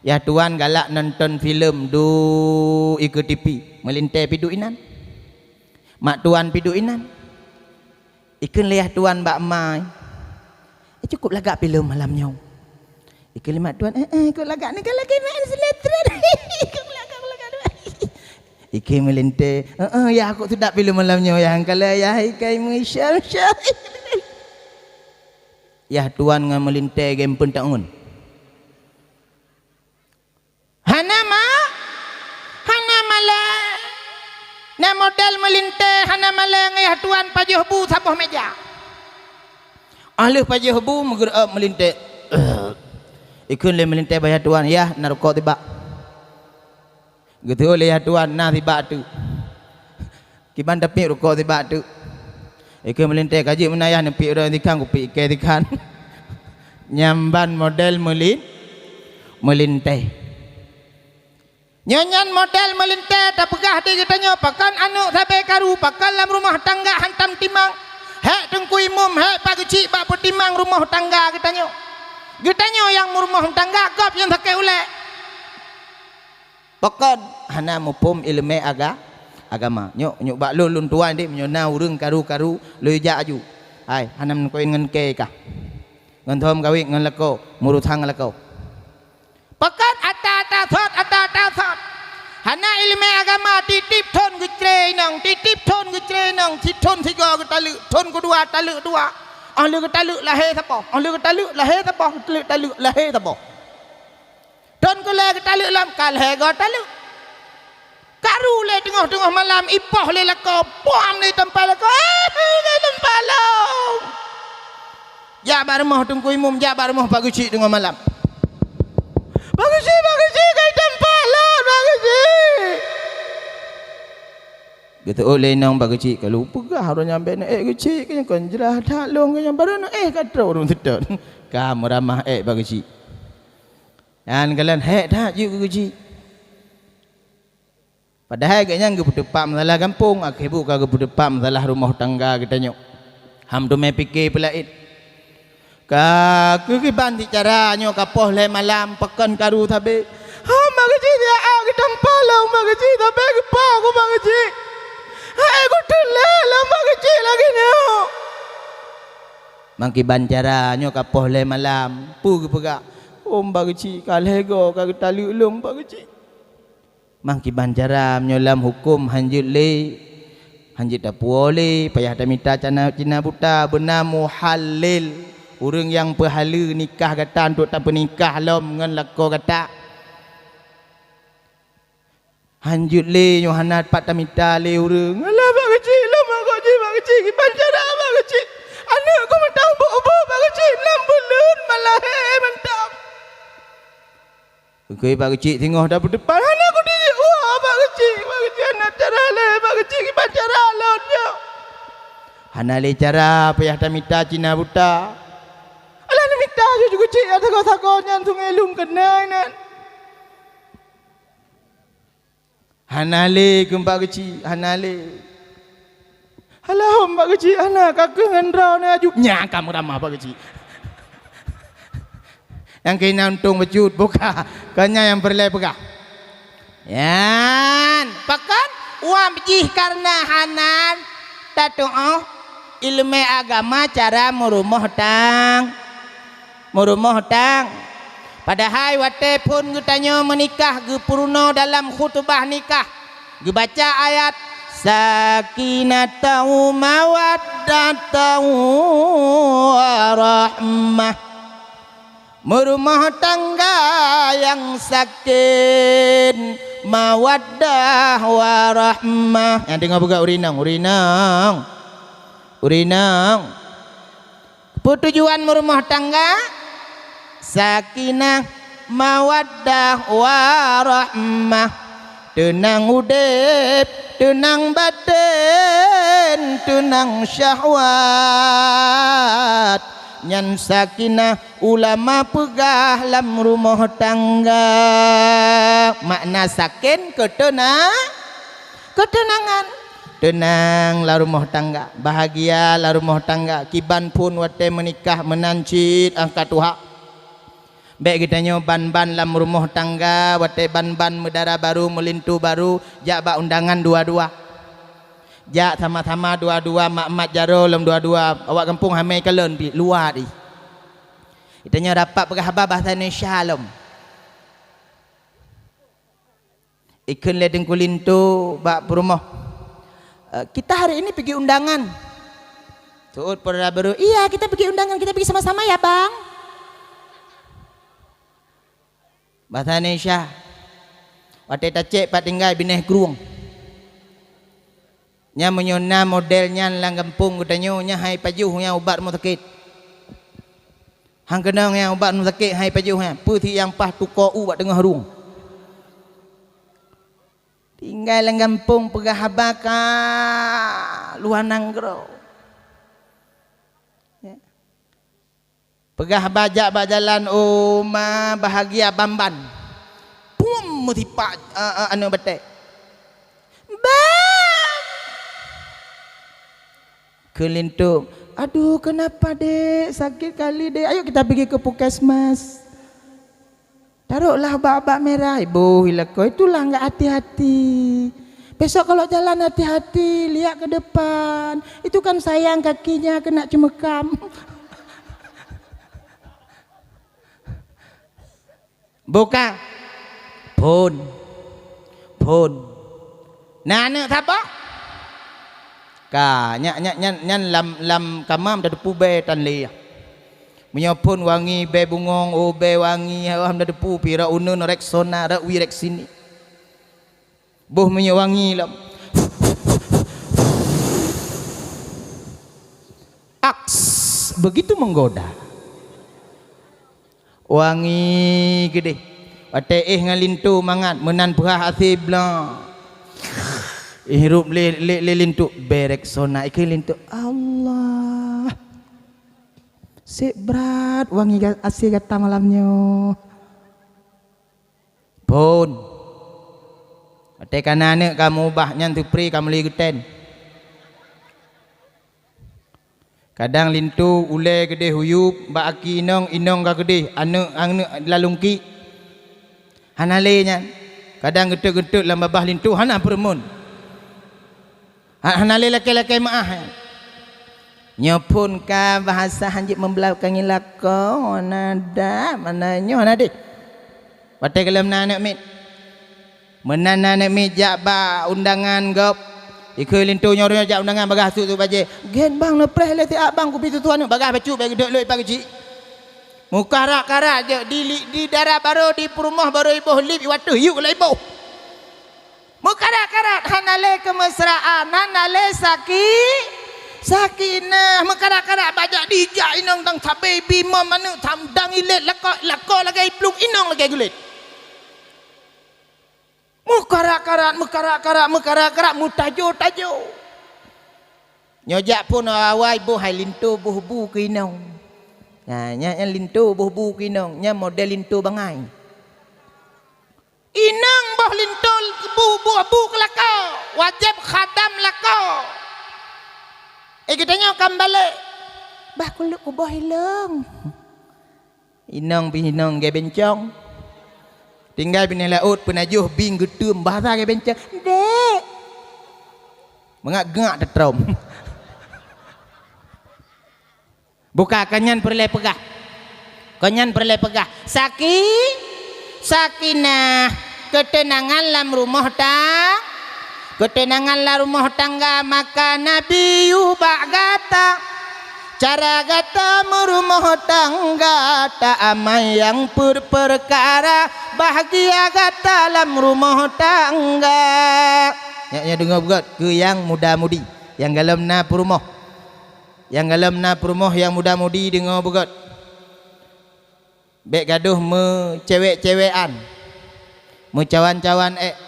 Yah tuan galak nonton filem duek ikeue tipi, meulintèe pih duek inan. Mak tuan pih duek inan. Ikheun lé yah tuan bak ma, "Eh, cukup lagak filem malam nyoe." Ikheun lé mak tuan, "Eh, eh, cukup lagak, ni kan lagèe main sinetron." Cukup lagak, cukup lagak. Ikheun meulintèe, "Eh, eh, yah, cukup sudah filem malam nyoe, yah, kalon yah ikai meusyam-syam." Yah tuan ngon meulintèe geumpun taun. Hana ma-, hana malèe. Na model meulintèe hana malèe ngon yah tuan pajoh bu saboh meja. Óh lheueh pajoh bu, meugeureup meulintèe. Ikheun lé meulintèe bak yah tuan, "Yah, na rukok tibak." Geuteu'oh lé yah tuan, "Na tibak teuk." Kiban tapiep rukok tibak teuk. Ikheun meulintèe, "Ka jeuet meunan yah, neupiep droe tikhan, kupiep ikèe tikhan." Nyan ban model meuli-, meulintèe. Nyoe nyan model meulintèe tapeugah di geutanyoe, pakon aneuk sabe karu, pakon lam rumoh tangga hantom timang. Hék teungku imum, hék pak geuchik bak peutimang rumoh tangga geutanyoe. Geutanyoe nyang meurumoh tangga, gob nyang sakét ulèe. Pakon hana muphom ileumèe aga-, agama. Nyoe, nyoe bak lôn, lôn tuan deh, meunyoe na ureueng karu-karu, lôn jak aju. Hai, hana meukoen ngon kèe kah? Ngon thom kawét ngon lakoe, meurusan ngon lakoe. Pakon ata-ata sot, ata-ata sot. Hana ileumèe agama, tiep-tiep thon geucre inong, tiep-tiep thon geucre inong, sithon sigoe geutaleuek, thon keudua taleuek dua. Óh lheueh geutaleuek lahé saboh, óh lheueh geutaleuek lahé saboh, geutaleuek taleuek lahé saboh. Thon keulhèe geutaleuek lom, ka lhèe goe taleuek. Karu lé teungoh-teungoh malam, ipoh lé lakoe, puam lé teumpat lakoe, "Eh, lé teumpat lôn!" Jak bak rumoh teungku imum, jak bak rumoh pak geuchik teungoh malam. "Pak geuchik, pak geuchik, ka teumpat lôn, pak geuchik!" Geuteu'oh lé inong pak geuchik, "Ka lôn peugah uroe nyan bèk neuék geuchik, keu nyan kon jeulaih that lôn, keu nyan barô neuék ka troh ureueng seutôt." Ka meuramah ék pak geuchik. Nyan kalon hék that jeuet keu geuchik. Padahai gobnyan geupeuteupat masalah gampông, akhé buet ka geupeuteupat masalah rumoh tangga geutanyoe. Hana teumé pike peulaén. Ka keuh kiban cit cara nyoe ka poh lhèe malam, pakon karu sabe. "Hom, pak geuchik, siat geutampa lôn, pak geuchik, sabe geupoh ku, pak geuchik. Hai, kuteulhèe lôn, pak geuchik, lagèe nyoe." Mangkiban cara nyoe ka poh lhèe malam, peue geupeugah? "Hom, pak geuchik, ka lhèe goe ka geutaleuek lôn, pak geuchik." Mangkiban cara meunyoe lam huköm hanjeuet lé, hanjeuet tapuwoe lé, payah tamita cana, cina buta, beuna muhallil. Ureueng nyang peuhaleue nikah gata untuk tapeunikah lom ngon lakoe gata. Hanjeuet lé nyoe hana pat tamita lé ureueng. "Alah, pak geuchik, lôn mak gok jih, pak geuchik, kiban cara, pak geuchik. Aneuk ku mantong ubôk-ubôk, pak geuchik, nam buleuen malahé mantong." Keu pak geuchik singoh tapeuteupat, "Hana kudijeuet woe, pak geuchik, pak geuchik, hana cara lé, pak geuchik, kiban cara lôn nyoe." Hana lé cara, payah tamita cina buta. "Alah, neumita ju geuchik, sagoe-sagoe nyan sungai lôn keunai nyan." "Hana lé," kheun pak geuchik, "hana lé." "Alah hom pak geuchik, hana, ka keuh ngon droeneuh aju." Nyan ka meuramah pak geuchik. Nyang keunan untông bacut, buka. Kon nyan nyang peureulèe peugah. Nyan, pakon uap jih kareuna hana tatu'oh ileumèe agama cara meurumoh tang-, meurumoh tang-. Padahai watèe phon geutanyoe meunikah geupeurunoe dalam khutubah nikah, geubaca ayat, "Sakinatan mawaddatan warahmah." Meurumoh tangga nyang sakin, mawaddah warahmah. Nyang teungoh peugah ureueng inong, ureueng inong. Ureueng inong. Peue tujuan meurumoh tangga? Sakinah, mawaddah, warahmah. Teunang udép, teunang batén, teunang syahwat. Nyan sakinah ulama peugah lam rumoh tangga. Makna sakin keu teuna-, Keuteunangan. Teunang lam rumoh tangga, bahagia lam rumoh tangga. Kiban phon watée meunikah meunan cit angka tuha. Bék geutanyoe ban-ban lam rumoh tangga, watée ban-ban meudara barô, meulinto barô, jak bak undangan dua-dua. Jak sama-sama dua-dua, mat-mat jaroe lom dua-dua. Awak gampông hamé kalon pih, luwa dih. Geutanyoe rapat peugah haba bahasa Indonesia lom. Ikheun lé Teungku Linto bak peurumoh, "Eh, kita hari ini pergi undangan." Seuôt peudara barô, "Iya, kita pergi undangan, kita pergi sama-sama ya, Bang." Bahasa Indonesia, watée tacék pat tinggai binéh krueng. Nyan meunyoe na model nyan lam gampông geutanyoe, nyan hai pajoh nyan ubat rumoh sakét. Han keunong nyan ubat rumoh sakét hai pajoh nyan, peue si nyang paih tukoe u bak teungoh rueng. Tinggai lam gampông peugah haba ka luwa nanggroe. Ya. Peugah haba jak bak jalan, oh ma bahagia ban-ban. Pum meusipak, eh, eh, anu batée. Bang! Kheun linto, "Aduh, kenapa, Dek? Sakit kali, Dek. Ayo kita pergi ke puskesmas." Taroklah bak-bak merah, iboh i lakoe, itulah enggak hati-hati. Besok kalau jalan hati-hati, lihat ke depan. Itu kan sayang kakinya kena ceumekam. Buka. Phon. Phon. Na aneuk saboh? Ka, nyak, nyak, nyan, nyan lam, lam kama meutateupeue bée tan lé. Meunyoe phon wangi, bée bungong, oh, bée wangi, oh, meutateupeue pih rot uneun Rexona, rot wie Rexini. Boh minyeuk wangi lom. Aks, begitu menggoda. Wangi keudeh. Watée éh ngon linto mangat, meunan peuhah até blang. Ihirup lé, lé, lé linto, bée Rexona, ikheun linto, "Allah, seb brat wangi ga-, até gata malam nyoe." Phon. Watée ka na aneuk kameubah nyan, teupré kameuli geutén. Kadang linto ulée keudeh huyub bak aki inong, inong ka keudeh aneuk, aneuk lalungki. Hana lé nyan. Kadang geutot-geutot lam babah linto hana peureumeun. Ha-, hana lé lakée-lakée meuáh nyan. Nyoe phon ka bahasa hanjeuet meublakangi lakoe, hana dab, hana nyoe, hana deh. Watée gohlom na aneuk miet. Meunan na aneuk miet jak bak undangan gob. Ikheun linto nyoe jak undangan bagah sut-sut bajée. "Gét bang, neupreh lé siat bang, kupi susu aneuk." Bagah bacut bék geudok lé ipa geuchik. Meukarat-karat jeuet di li-, di dara barô, di peurumoh barô iboh lip, iwatoh yuk lé iboh. Meukarat-karat hana lé keumeusraan, hana lé saki-, sakinah. Meukarat-karat bajak dijak inong dang sabé bimom aneuk tham dang ilét lakoe, lakoe lagée iplueng inong lagée geulet. Meukarat-karat, meukarat-karat, meukarat-karat, meutajo-tajo. Nyoe jak phon awai boh hai linto boh bu keu inong. Nah, nyan, nyan linto boh bu keu inong, nyan model linto bangai. Inong boh linto bu, boh bu keu lakoe, wajéb khadam lakoe. Eh, geutanyoe ka meubalek. Bah kulét kuboh ilong. Inong pih inong gée bencong. Tinggai binéh laôt peunajoh bieng geuteum bahasa gée bencong. Dek. Mangat gak teutrom. Buka, kon nyan peureulée peugah. Kon nyan peureulée peugah. Saki-, sakinah, keuteunangan lam rumoh ta-, keuteunangan lam rumoh tangga, maka Nabi yue bak gata. Cara gata meurumoh tangga, ta amai nyang per-, peukara, bahgia gata lam rumoh tangga. Nyak, nyak deungoe beugét keu nyang muda-mudi, nyang gohlom na peurumoh. Nyang gohlom na peurumoh nyang muda-mudi deungoe beugét. Bék gadôh meucewek-cewekan, meucawan-cawan ék.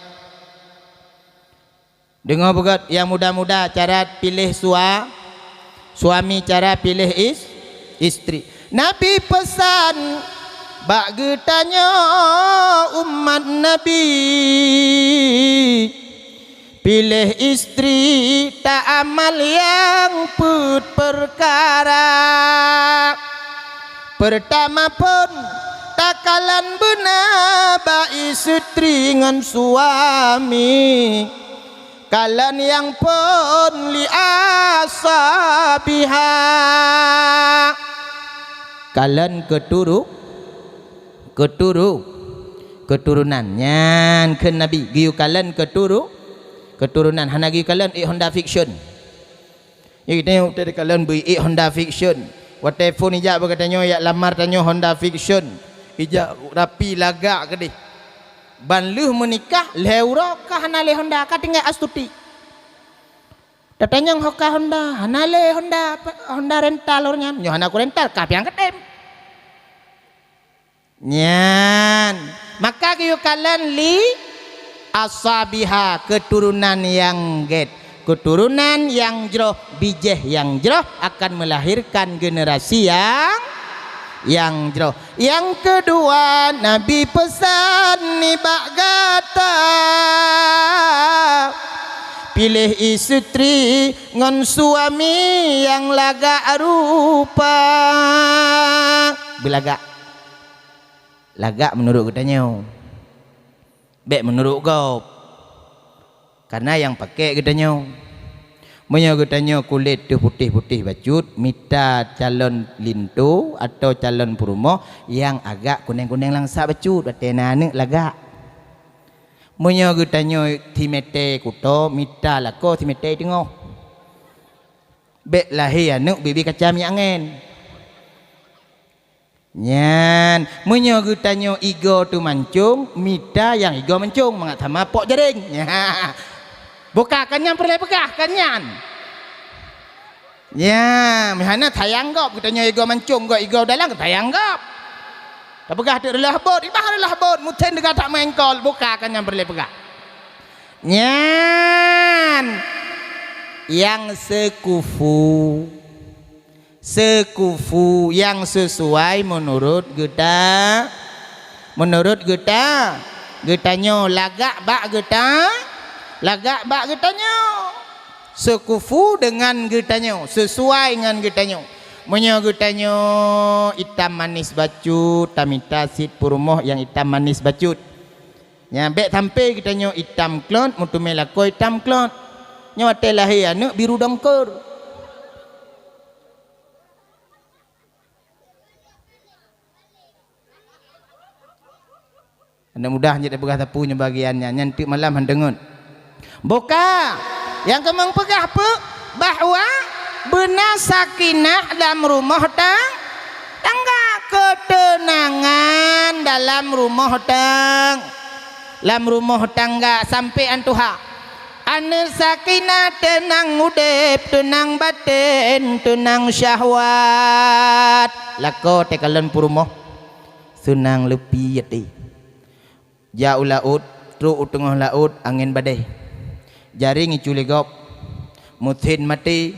Deungoe beugét nyang muda-muda cara piléh sua-, suami, cara piléh is-, istri. Nabi peusan bak geutanyoe umat Nabi. Piléh istri taamal nyang peuet peukara. Peurtama phon, takalon beuna bak istri ngon suami. Kalon nyang phon li ashabiha. Kalon keuturu-, keuturu-, keuturonan. Nyan kheun Nabi geuyue kalon keuturu-, keuturonan. Hana geuyue kalon ék Honda Vixion. Jadi, geutanyoe watée takalon beu ék Honda Vixion. Watée phon ijak bak geutanyoe, jak lamar tanyoe Honda Vixion. Ijak rapi lagak keudeh. Ban lheueh meunikah, lhée uroe ka hana lé Honda, ka tinggai Astuti. Tatanyong ho ka Honda, hana lé Honda, Honda rental lôn nyan. Nyoe hana kurental, ka piang keutem. Nyan, maka geuyue kalon li ashabiha, keuturonan nyang gét, keuturonan nyang jroh, bijéh nyang jroh akan melahirkan generasi nyang, nyang jroh. Nyang keudua, Nabi peusan nibak gata, piléh istri ngon suami nyang lagak rupa. Beulagak. Lagak meunurot geutanyoe, bék meunurot gob. Kareuna nyang pakék geutanyoe. Meunyoe geutanyoe kulét teuh putéh-putéh bacut, mita calon linto atawa calon peurumoh nyang agak kunéng-kunéng langsak bacut, watée na aneuëk lagak. Meunyoe geutanyoe simété kuto, mita lakoe simété teungoh. Bék lahé aneuëk bibi kaca minyeuk angén. Nyan, meunyoe geutanyoe igoe teuh mancong, mita nyang igoe mancong mangat sama pok jaréng. Boh ka, kan nyan peureulée peugah, kan nyan. Nyan, meuhana sayang gob, geutanyoe igoe mancong, gob igoe dalang, sayang gob. Tapeugah teuk reuloh bot, ibah reuloh bot, meuthén teuga that meuengkol, boh ka, kan nyan peureulée peugah. Nyan, nyang seukufu. Seukufu nyang seusuai meunurot geuta-, meunurot geuta-, geutanyoe lagak bak geuta-, lagak bak geutanyoe. Seukufu deungon geutanyoe, seusuai ngon geutanyoe. Meunyoe geutanyoe itam manis bacut, tamita cit peurumoh nyang itam manis bacut. Nyan bék sampoe geutanyoe itam klot, meuteumé lakoe itam klot. Nyoe watée lahé aneuëk biru dongkor. Aneuk muda jeuet peugah sapeue nyoe bagian nyan, nyan teuk malam han deungon. Boh ka, nyang keumong peugah peue? Bahwa beuna sakinah lam rumoh tang-, tangga, keuteunangan dalam rumoh tang-, lam rumoh tangga sampoe an tuha. Aneuk sakinah teunang udeb, teunang batén, teunang syahwat. Lakoe teukalon peurumoh, seunang leupie até. Jak u laôt, trok u teungoh laôt, angén badée. Jaréng icu lé gob, meuthén maté,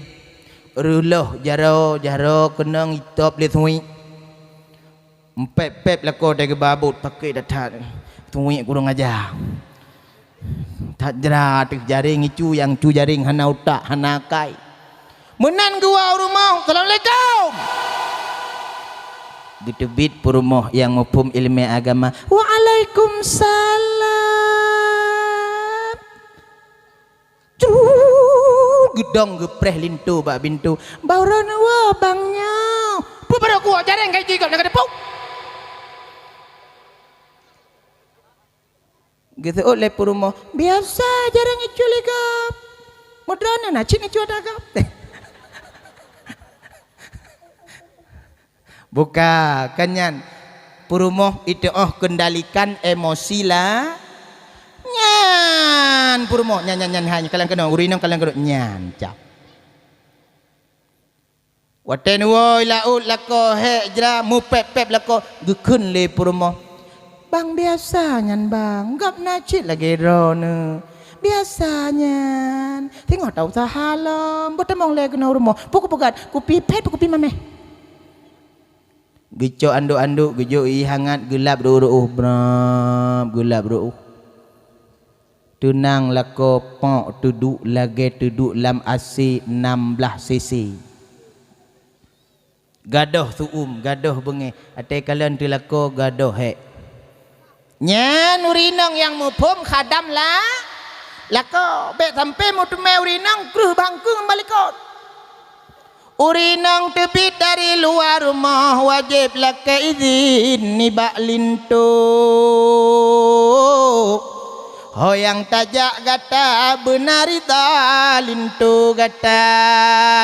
reuloh jaroe, jaroe keunong itôb lé suwék. Mpép-pép lakoe teuh geuba bot paké that-that, suwék kurang aja. That jra teuh jaréng icu, nyang cu jaréng hana utak, hana akai. Meunan geuwoe u rumoh, "Assalamualaikum." Geuteubiet peurumoh nyang muphom iéleumé agama, "Waalaikumsalam." Cru, geudong geupreh linto bak bintu. "Baroe neuwoe bang nyoe." "Peue baroe kuwoe, jaréng ka icu gob nyang ka teupok." Geuseuôt lé peurumoh, "Biasa jaréng icu lé gob. Meudroe na cit icu ata gob." Boh ka, kan nyan. Peurumoh iteuoh kendalikan emosi la-, nyan peurumoh, nyan, nyan, nyan, hai, kalon keunoe, ureueng inong kalon keunoe, nyan, cap. Watée neuwoe laôt lakoe hék jra, meupép-pép lakoe, geukheun lé peurumoh, "Bang, biasa nyan, bang. Gob na cit lagée droeneuh. Biasa nyan. Singoh ta-useuha lom. Beuteumong lé keunoe rumoh. Peue kupeugöt, kupi phét, peue kupi maméh." Geucok andok-andok, geujok ié hangat, geulap reuôh-reuôh, brab, geulap reuôh. Teunang lakoe pok teuduek lagée teuduek lam asé nam blaih sisi. Gadôh su'um, gadôh beungéh, até kalon teulakoe gadôh hék. Nyan ureueng inong nyang muphom khadam la-, lakoe. Bék sampoe meuteumé ureueng inong kreueh bangkeueng balikot. Ureueng inong teubiet dari luwa rumoh wajéb lakée idhin nibak linto. Ho nyang tajak gata beuna rida linto gata.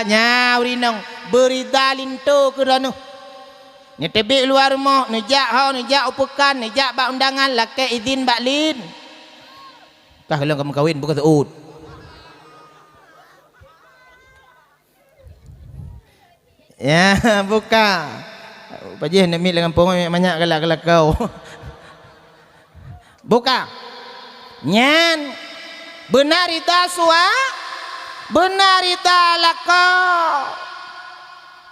Nya ureueng inong beurida linto keu droeneuh. Neuteubiet luwa rumoh, neujak ho, neujak u peukan, neujak bak undangan, lakée idhin bak lin. Kah lôn ka meukawen, buka seuôt. Ya, buka. Pajih nak mit lam gampông, manyak galak-galak kau. Buka. Nyan beuna rida sua-, beuna rida lakoe.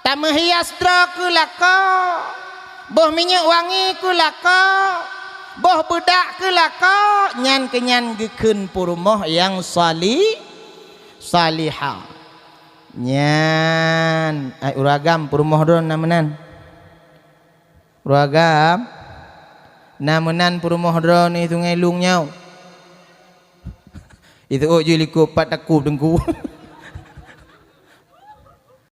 Tameuhias droe keu lakoe. Boh minyeuk wangi keu lakoe. Boh beudak keu lakoe. Nyan keu nyan geukheun peurumoh nyang sali-, salihah. Nyan, ai ureueng agam peurumoh droe na meunan. Ureueng agam na meunan peurumoh droe nibak Sungai Lueng nyoe. Itu ôk jih likot pat takub teungku.